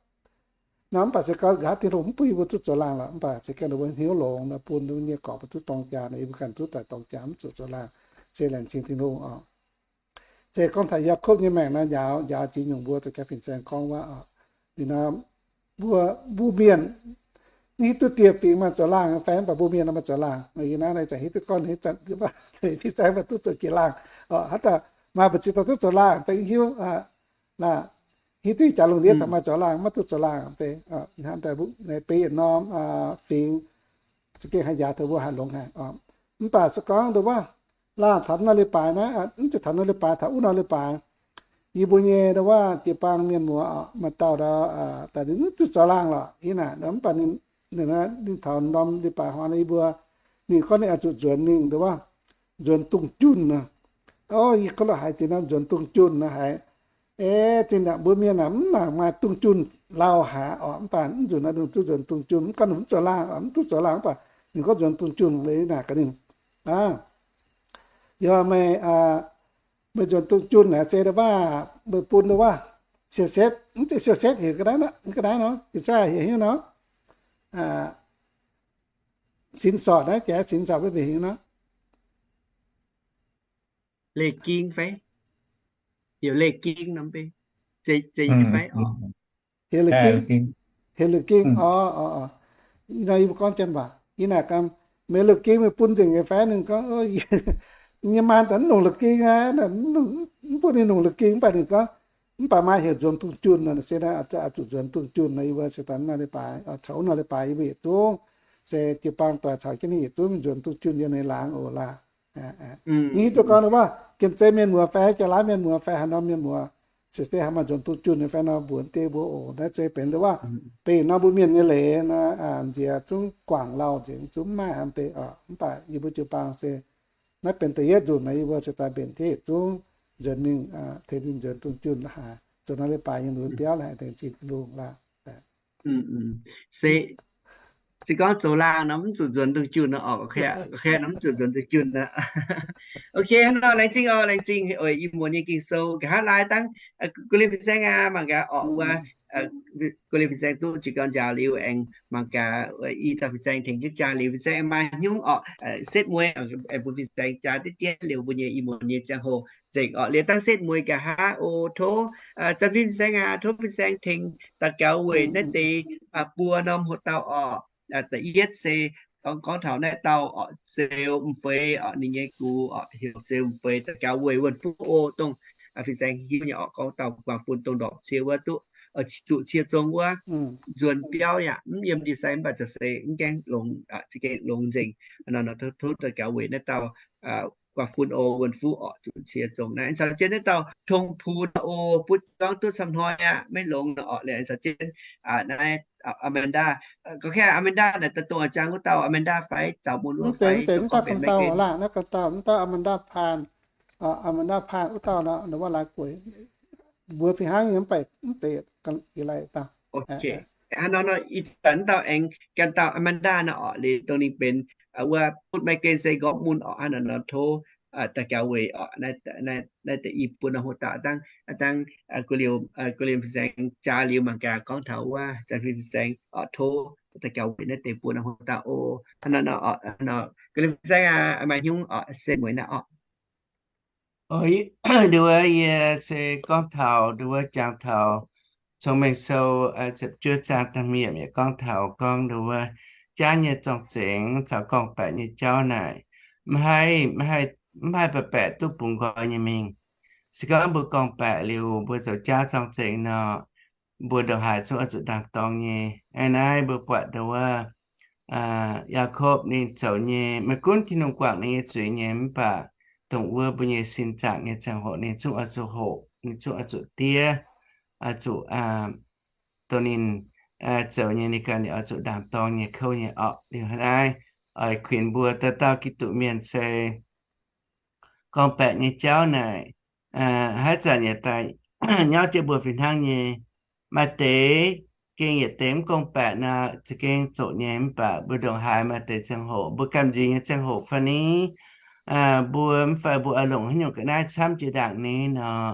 Nor mv baac se gorngv nqa'haav Tin-Hungh mv bun yie mbuo duqv zoux laangh lorqc, mv baac se gorngv ninh mbuo hnyouv longx nor, bun ninh nyei gorx mbuo duqv dorng jaa nor, yie mbuo ganh duqv daaih dorng jaa mv zuqc zoux laangh. Se laengz zingh Tin-Hungh oc. Se gorngv taux Yaakopv nyei maengc nor, njaaux, njaaux jiex nyungc mbuo zoux jaa fin-saeng gorngv waac oc. Ninh nor, mbuo, mbuo mienh hiuv duqv dieh fingx maaih zoux laangh fai mv baac mbuo mienh nor maaih zoux laangh. Yie naaiv zanc hiuv duqv gorngv nyei zanc, fin-saeng maaih duqv zoux jiex laangh. Hnangv daaih maaih mbu'ziex dauh duqv zoux laangh, mbenc hiuv. Naaiv hiuv duqv jaax lungh ndiev caux maaih zoux laangh, maiv duqv zoux laangh. Hnangv daaih beiv yietc norm fingx za'gengh haih njaaux taux mbuo haih longx haic. Mv baac se gorngv nduov waac, laangh taux naaiv leiz-baaix naaiv, mv zeiz taux naaiv leiz-baaix, taux wuov norm leiz-baaix, yie mbuo nyei nduov waac jiu-baang mienh muoz maaih dauh ndau, daaih ninh mv duqv zoux laangh lorqc. Ih naaic mv baac ninh, ninh taux norm leiz-baaix hnoi nor yie mbuo, ninh gorngv ninh oix zuqc nzuonx mingh nduov waac, nzuonx dungz junh nor. O, yie gorngv lorqc haiz deix nor nzuonx dungz junh nor haiz, e, zinh ndaangc mbuo mienh aah, mv nangc maaih dungz junh lauh haic oc. Mv baac mv nzunc nor ninh duqv nzuonx dungz junh, mv gorngv ninh mv zoux laangh, mv duqv zoux laangh, mv baac ninh gorngv nzuonx dungz junh leiz naaic gaax ninh. Yie meih, meih nzuonx dungz junh naaic se nduov waac, meih bun nduov waac siou-setv, mv zeiz siou-setv heuc ga'naaiv nor, ga'naaiv nor, ga'naaiv heuc hnyouv nor, sin sorc naaiv, jaax sin sorc mbuo heuc hnyouv nor, leih ging fai? Heuc Leiz Ging nor mv bei. Zeiz nyei fai orqc? Heuc Leiz Ging. Heuc Leiz Ging. Orqc, orqc, orqc. Ih nor yie mbuo gorngv jienv waac, yie naaic ganh, meih Leiz Ging meih bun nzengc nyei fai? Ninh gorngv, nyei maan daaih mv longc Leiz Ging aqv, mv bun ninh longc Leiz Ging. Mv baac ninh gorngv, mv baac maaih heuc Nzuonx Dungh Junh nor, se naaiv zuqc Nzuonx Dungh Junh nor, yie mbuo se daaih nor leiz-baaix, caux wuov nor leiz-baaix yie mbuo yietc zungv, se jiu-baang doic caux jienv ninh yietc zungv mingh Nzuonx Dungh Junh yiem ninh laangz oc laah. Mv hiuv duqv gorngv ninh waac, Janx-Zei mienh muoz fai Jaax-Laauv mienh muoz fai haaix norm mienh muoz, se deix haaix maaih Nzuonx Dungh Junh nyei fai nor, mbuox deix mbuo oc. Naaiv zeiz benx deix waac, benx norm mbuo mienh nyei leiz nor, nziex zungv guangc lauh nzengc, zungv mv maaih haaix deix oc. Mv baac yie mbuo jiu-baang se naaiv benx da'yietv nzunc nor, yie mbuo se daaih mbenc jienv yietc zungv nzuonx mingh, tengx ninh Nzuonx Dungh Junh la'haaix, zoux nor leiz-baaix nyei lunx biauv la'haaix, tengx zingh Tin-Hungh laah. Se, se gorngv zoux laangh nor mv zuqc Nzuonx Dungh Junh nor orqc, nor mv zuqc Nzuonx Dungh Junh nor. Ok, hnangv nor laengz zingh orqc, laengz zingh oix ih muonz nyei Ging-Sou. Nqa'haav laai dangv gu'lienh fin-saeng aqv, mangc gaax orqc wuov, gu'lienh fin-saeng duqv jiez gorn njaaux liuz aengx mangc gaax i dauh fin-saeng tengx jienv jaa liuz, fin-saeng aengx maaih hnyungv orqc, setv mueiz aengx bun fin-saeng jaa diqv diqv liuz mbuo nyei ih muonz nyei ziangh hoc nzengc orqc. Liuz dangv setv mueiz nqa'haav oc, tov zanc fin-saeng aac, tov fin-saeng tengx daux gaux weic naaiv deix buo norm hoc dauh orqc. Da'yietv se gorngv, gorngv taux naaiv dauh orqc, Zeux M'Feix orqc, ninh nyei gux orqc, heuc Zeux M'Feix, daux gaux weic wuonh fuqv oc, dongh fin-saeng hiuv nyei orqc, gorngv dauh guaax fun dongh ndorpc cie wuov duqv zuqc cie zong wuov, nzuonx biauv yaac mv yiem ndie-sai mv baac za'gengh longx, za'gengh longx nzengc. Nor tov daux gaux weic naaiv dauh guaax fun oc, wuonh fuqv orqc, zuqc cie zong. Naaiv aengx caux jienv naaiv dauh Tong Pun oc, butv gorngv duqv camv hnoi aqv, maiv longx nor orqc. Liuz aengx caux jienv naaiv Amanda, gorngv kaav Amanda naaic daaih dongh a'jang wuov dauh Amanda fai, zaux mun wuov fai, mv zeiz, mv dauh ganh dauh laah, naaiv ganh dauh, mv dauh Amanda Paan, Amanda Paan wuov dauh nor, ninh waac laaix gueic, mbuox fih hnangv nyei mv baac mv zeiz ih lai dauh. Hnangv nor nor ih zanc dauh aengx ganh dauh Amanda nor orqc, liuz dongh ninh benx wuov butv maiv gen se nqorngv mun orqc. Hnangv nor nor tov daux gaux weic orqc, naaiv deix i buo norm hoc dauh dangv, dangv gu'lienh fin-saeng jaa liuz mangc gaax gorngv taux wuov zanc fin-saeng orqc, tov daux gaux weic naaiv deix buo norm hoc dauh oc. Hnangv nor nor, gu'lienh fin-saeng aac, maaih hnyungv orqc, setv mueiz naaiv orqc. Nduov yie se gorngv taux nduov jangx taux Cong-Mengh Sou ziepc juov zaang da'hmz yiemc yaac gorngv taux gorngv nduov jaav nyei zorng-zengx caux gorngv-baeqc nyei jauv naaic, mv haih, mv haih, mv haih baeqc baeqc duqv bungx nqoi nyei mingh. Se gorngv mbuo gorngv-baeqc liuz mbuo zoux jaav zorng-zengx nor, mbuo ndongc haaix zungv oix zuqc ndaangc dorngx nyei. Aa, naaiv mbuo buatc nduov Yaakopv ninh zoux nyei, maiv gunv Tin-Hungh guangc ninh nyei zuiz nyei, mv baac dongh wuov mbuo nyei sin zaangc nyei ziangh hoc ninh zungv oix zuqc hoqc, ninh zungv oix zuqc diev, oix zuqc, dongh ninh zoux nyei ninh ganh oix zuqc ndaangc dorngx nyei kouv nyei orqc. Liuz hnangv naaiv oix kuinx mbuo dauh dauh Giduc mienh se gorngv-baeqc nyei jauv naaic, haaix zanc yietc daaih nyauv jienv mbuo fih hnangv nyei. Maaih deix gengh yietc deix mv gorngv-baeqc nor za'gengh zoqc nyei, mv baac mbuo ndongc haaix maaih deix ziangh hoc, mbuo gamh nziex nyei ziangh hoc fai ni, mbuo mv fai mbuo oix longc haaix nyungc ga'naaiv camv jiex ndaangc ni nor,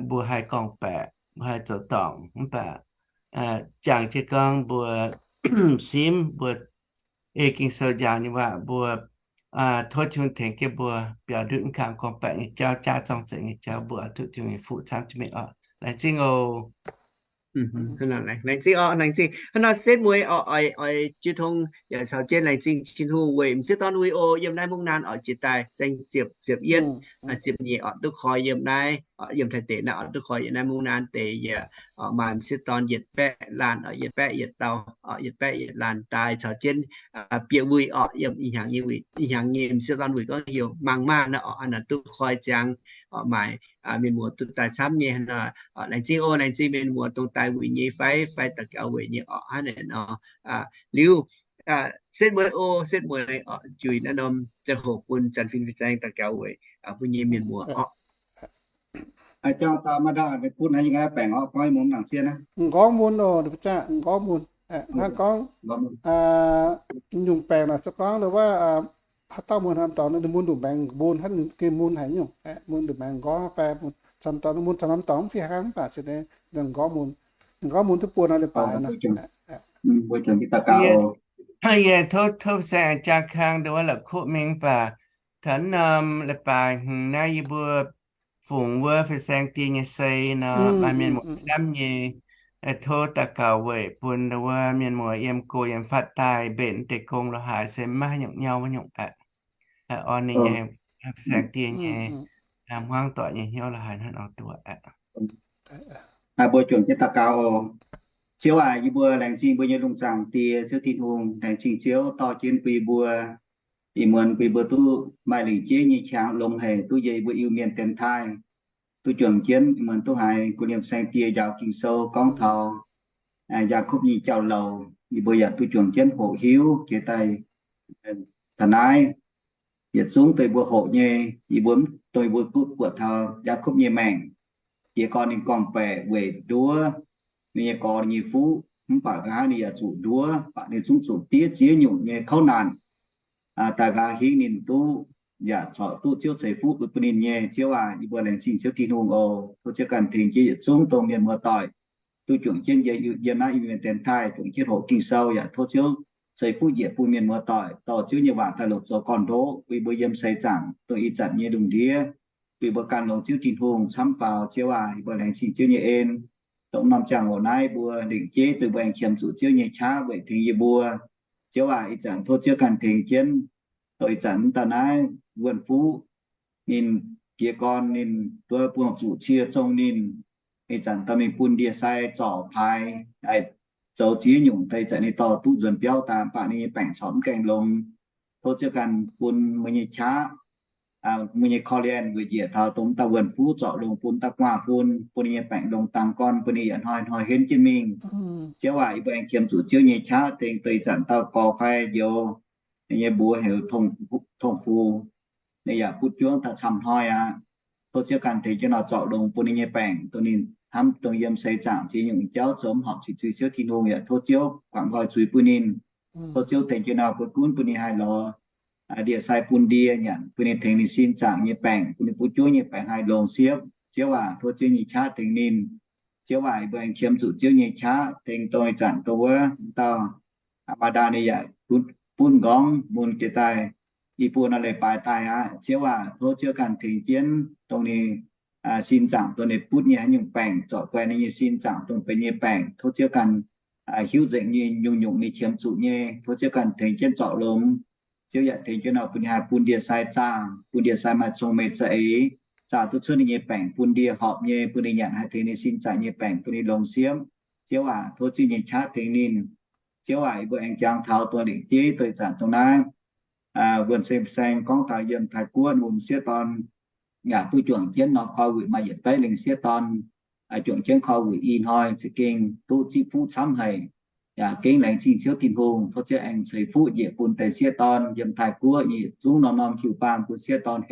mbuo haih gorngv-baeqc, mbuo haih zoux dorngc, mv baac jangx jienv gorngv mbuo simv mbuo ei Ging-Sou njaaux nyei waac, mbuo tov Tin-Hungh tengx jienv mbuo biaux ndutv mv kang gorngv-baeqc nyei jauv, jaav zorng-zengx nyei jauv, mbuo oix duqv Tin-Hungh nyei fuqv camv jienv mingh orqc. Laengz zingh oc. Laengz zingh orqc, laengz zingh. Hnangv nor setv mueiz orqc, oix jiu tong yaac caux jienv laengz zingh Tin-Hungh weic m'sieqv dorn uix oc, yiem naaiv mungv naanv orqc jiex daaih saeng ziepc, ziepc yietv, ziepc nyeic orqc, duqv koi yiem naaiv orqc, yiem Taiv deic naaiv orqc, duqv koi yiem naaiv mungv naanv deix yaac maaih m'sieqv dorn yietc baeqv laanh orqc, yietc baeqv yietc dauh orqc, yietc baeqv yietc laanh daaih caux jienv bieqc wuic orqc, yiem ih hnyangx nyei wuic, ih hnyangx nyei m'sieqv dorn wuic gorngv heuc Mangc Maanh naaiv orqc. Hnangv nor duqv koi ziangx orqc, maaih mienh muoz duqv daaih camv nyei. Hnangv nor orqc, laengz zingh oc, laengz zingh mienh muoz dongh daaih wuic nyei fai, fai daux gaux weic nyei orqc. Hnangv naaic nor liuz, setv mueiz oc, setv mueiz orqc, juix naaiv norm ziangh hoc bun zanc fin-saeng daux gaux weic mbuo nyei mienh muoz orqc. M'nqorngv mun oc, m'nqorngv mun. Hnangv gorngv nyungc baengc naaic se gorngv wuov, haaix dauh mun haaix norm dorngx ninh mun ndongc baengx mun, haaix ninh gengh mun haaix nyungc, mun ndongc baengx m'nqorngv fai mun camv dorngx, ninh mun camv norm dorngx mv fih hnangv, mv baac se m'nqorngv mun, m'nqorngv mun duqv buo norm leiz-baaix nor. Yie tov, tov saeng jaa kang nduov wuov la'kuqv mingh, mv baac taux norm leiz-baaix hmz naaiv yie mbuo fungx wuov fin-saeng dieh nyei sei nor, maaih mienh muoz camv nyei tov daux gaux weic bun wuov mienh muoz yiem go yiem fatv daaih mbenc deix gong lorz haaix se maiv nyungc nyauv nyungc aqv. Orn ninh nyei fin-saeng dieh nyei hmuangv doic nyei hnyouv lorz haaix hnangv nor duqv aqv. Mbuo juangc jienv daux gaux oc. Ziouv aac, yie mbuo laengz zingh mbuo nyei lungh zaangc Diex, Ziouv Tin-Hungh, laengz zingh Ziouv dorh jienv bun yie mbuo, ih muonz bun yie mbuo duqv maaih lingc jeiv nyei qangx longx haic, duqv yiem yie mbuo Iu-Mienh dienx taaih, duqv juangc jienv ih muonz duqv haiz gu'nyuoz fin-saeng dieh njaaux Ging-Sou gorngv taux Yaakopv nyei jauv-louc, yie mbuo yaac duqv juangc jienv hoqc hiuv jiex daaih taux naaiv. Yietc zungv deix mbuo hoqc nyei, yie mbuo mv dungx yie mbuo duqv buatc taux Yaakopv nyei maengc. Jiez gorn ninh gorngv-baeqc weic nduov ninh nyei gorx nyei fuqv, mv baac nqa'haav ninh yaac zuqc nduov, baac ninh zungv zuqc diev ziex nyungc nyei kouv naanc daaih nqa'haav hingv ninh duqv yaac corc duqv Ziouv ceix fuqv bun ninh nyei. Ziouv aac, yie mbuo laengz zingh Ziouv Tin-Hungh oc. Tov Ziouv ganh tengx jienv yietc zungv dongh mienh muoz-doic duqv juangc jienv yie, yiem naaiv Iu-Mienh dienx taaih juangc jienv hoqc Ging-Sou yaac tov Ziouv ceix fuqv njiec bun mienh muoz-doic dorh Ziouv nyei waac daaih longc zoux gorn-ndoqv bun yie mbuo yiem seix zaangc dongh ih zanc nyei lungh ndiev, bun yie mbuo ganh longx Ziouv Tin-Hungh camv faaux. Ziouv aac, yie mbuo laengz zingh Ziouv nyei en. Dongh norm ziangh hoc naaiv mbuo lengc jeiv duqv mbuo aengx qiemx zuqc Ziouv nyei qaqv weic tengx yie mbuo. Ziouv aac, ih zanc tov Ziouv ganh tengx jienv, dongh ih zanc mv dauh naaiv wuonh fuqv ninh jiez gorn ninh nduov buangh zuqc cie zong ninh, ih zanc dorh mingh bun ndie-sai zorc paaix, zoux ziex nyungc daaih ih zanc ninh dorh duqv nzuonx biauv daaih, mv baac ninh nyei baengc corc mv gaengh longx. Tov Ziouv ganh bun meih nyei qaqv, meih nyei korv-lienh weic njiec taux dongh mv dauh wuonh fuqv zorc longx bun dauh guaav fun, bun ninh nyei baengc longx dangx gorn, bun ninh yaac hnoi-hnoi henv jienv mingh. Ziouv aac, yie mbuo aengx qiemx zuqc Ziouv nyei qaqv tengx deix zanc dauh gorx fai njoux, ninh nyei mbuox heuc Tongh Fux, ninh yaac butv juangv daaih camv hnoi aqv. Tov Ziouv ganh tengx jienv nor zorc longx bun ninh nyei baengc, dongh ninh hnamv dongh yiem seix zaangc ziex nyungc jauv zoux mv horpc zuqc zuiz Ziouv Tin-Hungh, yaac tov Ziouv guangc nqoi zuiz bun ninh. Tov Ziouv tengx jienv nor bun gunv bun ninh haih lorz ndie-sai bun ndie nyanc, bun ninh tengx ninh sin zaangc nyei baengc, bun ninh butv juangv nyei baengc haih longx siepv. Ziouv aac, tov Ziouv nyei qaqv tengx ninh. Ziouv aac, yie mbuo aengx qiemx zuqc Ziouv nyei qaqv tengx dongh ih zanc dongh wuov dauh maa ndaa ninh yaac butv nqorngv mun jiex daaih i buo nor leiz-baaix daaih aqv. Ziouv aac, tov Ziouv ganh tengx jienv dongh ninh sin zaangc dongh ninh butv nyei haaix nyungc baengc, zorc guai ninh nyei sin zaangc dongh benx nyei baengc. Tov Ziouv ganh hiuv nzengc nyei nyungc-nyungc ninh qiemx zuqc nyei, tov Ziouv ganh tengx jienv zorc longx. Ziouv yaac tengx jienv nor bun ninh haih bun ndie-sai zaah, bun ndie-sai maaih cong-mengh za'eix, zaah duqv cuotv ninh nyei baengc bun ndie horpc nyei, bun ninh nyanc haih tengx ninh sin zaangc nyei baengc, bun ninh longx siepv. Ziouv aac, tov Ziouv nyei qaqv tengx ninh. Ziouv aac, yie mbuo aengx jangx taux dongh lengc jeiv deix zanc dongh naaiv wuonh saeng-saeng gorngv taux yiem Taiv-Guoqv wuom sieqv dorn yaac duqv juangc jienv nor koi wuic maaih yietc baeqv lengh sieqv dorn, juangc jienv koi wuic i hnoi za'gengh duqv zipv fuqv camv haic. Yaac gengh laengz zingh Ziouv Tin-Hungh, tov Ziouv aengx ceix fuqv njiec bun deix sieqv dorn yiem Taiv-Guoqv nyei yietc zungv norm-norm jiu-baang bun sieqv dorn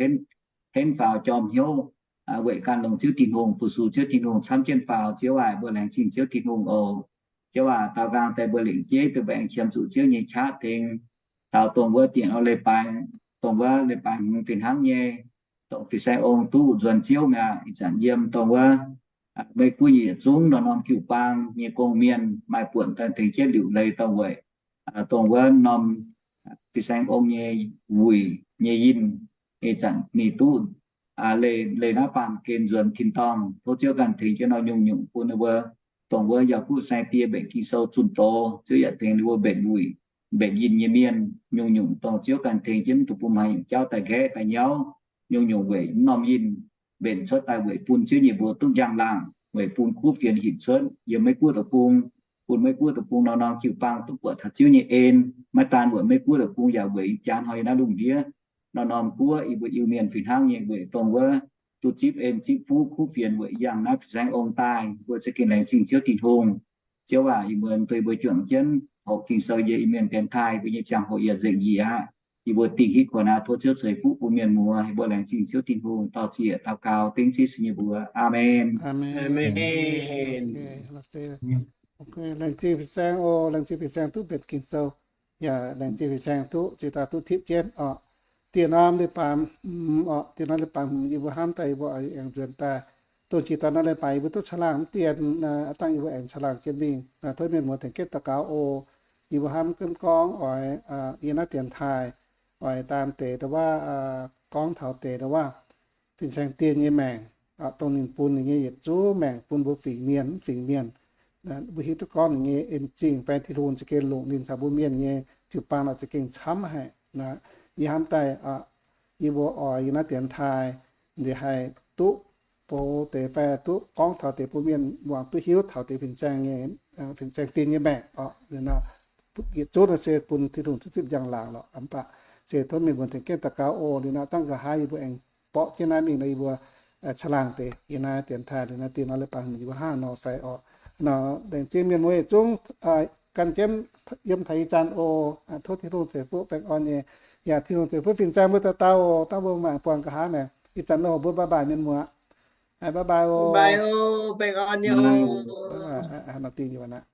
henv faaux jorm hnyouv weic gan longx Ziouv Tin-Hungh, fu-sux Ziouv Tin-Hungh camv jienv faaux. Ziouv aac, mbuo laengz zingh Ziouv Tin-Hungh oc. Ziouv aac, daaux nqaang daaih mbuo lengc jeiv duqv mbuo aengx qiemx zuqc Ziouv nyei qaqv tengx taux dongh wuov dienh leiz-baaix, dongh wuov leiz-baaix hmz fih hnangv nyei, dongh fin-saeng ong duqv nzuonx Ziouv mi'aqv. Ih zanc yiem dongh wuov Meiv Guoqv nyei yietc zungv norm-norm jiu-baang nyei gong-mienh maaih buonc daaih tengx jienv liuc leiz dongh weic dongh wuov norm fin-saeng ong nyei wuic nyei yinh. Ih zanc ninh duqv leih naaiv baamh gen nzuonx tin-dorngh. Tov Ziouv ganh tengx jienv nor nyungc-nyungc bun ninh mbuo dongh wuov Yaauv Guoqv saeng die mbenc Ging-Sou zunh doz, Ziouv yaac tengx ninh mbuo mbenc wuic, mbenc yinh nyei mienh. Nyungc-nyungc dongh Ziouv ganh tengx jienv mv dungx bun haaix nyungc jauv daaih nqaeqv daaih nyauv. Nyungc-nyungc weic norm yinh mbenc cuotv daaih weic bun Ziouv nyei mbuox duqv njang-laangc, weic bun kuv fienx hinc cuotv yiem Meiv Guoqv deic-bung, bun Meiv Guoqv deic-bung norm-norm jiu-baang duqv buatc taux Ziouv nyei en. Maiv daan weic Meiv Guoqv deic-bung yaac weic jaax hnoi yiem naaiv lungh ndiev norm-norm guoqv, yie mbuo Iu-Mienh fih hnangv nyei weic dongh wuov duqv zipv en zipv fuqv kuv fienx weic yangh naaiv fin-saeng ong daaih, mbuo za'gengh laengz zingh Ziouv Tin-Hungh. Ziouv aac, ih muonz duqv yie mbuo juangc jienv hoqc Ging-Sou yiem Iu-Mienh dienx taaih mbuo nyei ziangh hoc yaac nzengc njiec aqv. Yie mbuo dingh hitv kuonx aqv. Tov Ziouv ceix fuqv bun mienh muoz. Yie mbuo laengz zingh Ziouv Tin-Hungh, dorh ziec daux gaux dengv Yesu nyei mbuox. Aamen. Laengz zingh fin-saeng oc. Laengz zingh fin-saeng duqv mbenc Ging-Sou, yaac laengz zingh fin-saeng duqv ziex daaih duqv tipv jienv oc. Dieh norm leiz-baaix hmz oc, dieh norm leiz-baaix hmz yie mbuo hnamv daaih yie mbuo aengx nzuonx daaih. Dongh jiex daaih norm leiz-baaix yie mbuo duqv caangh laangh mv dien, aav dangh yie mbuo aengx caangh laangh jienv mingh. Tov mienh muoz tengx jienv daux gaux oc. Yie mbuo hnamv jienv gorngv oix yiem naaiv dienx taaih oix daan deix ndau-waav gorngv taux deix ndau-waav fin-saeng dien nyei maengc. dongh ninh bun ninh nyei yietc zungv maengc bun mbuo fingx mienh, mv fingx mienh. Mbuo hiuv duqv gorngv ninh nyei en zingh fai Tin-Hungh za'gengh longc ninh caux mbuo mienh nyei jiu-baang oix za'gengh camv haic. Yie hnamv daaih yie mbuo oix yiem naaiv dienx taaih nziex haih duqv bou deix fai duqv gorngv taux deix bun mienh muangx duqv hiuv taux deix fin-saeng nyei, fin-saeng dien nyei maengc oc. Yietc zungv naaiv se bun Tin-Hungh duqv zipv njang-laangc lorqc. Mv baac se tov mienh muonz tengx jienv daux gaux oc. Liuz nor dangh nqa'haav yie mbuo aengx borqv jienv naaiv mingh nor yie mbuo caangh laangh deix yiem naaiv dienx taaih liuz naaiv dien nor leiz-baaix yie mbuo hnangv nor fai oc. Nor laengz zingh mienh muoz yietc zungv gan jienv yiem taux ih zanc oc. Tov Tin-Hungh ceix fuqv baengh orn nyei. Yaac Tin-Hungh ceix fuqv fin-saeng mbuo dauh dauh oc. Dangh mbuo mangc buangh nqa'haav maengx. Ih zanc nor mbuo bye bye mienh muoz. Bye bye oc. Baengh orn nyei oc. Nor dingh yie mbuo naaiv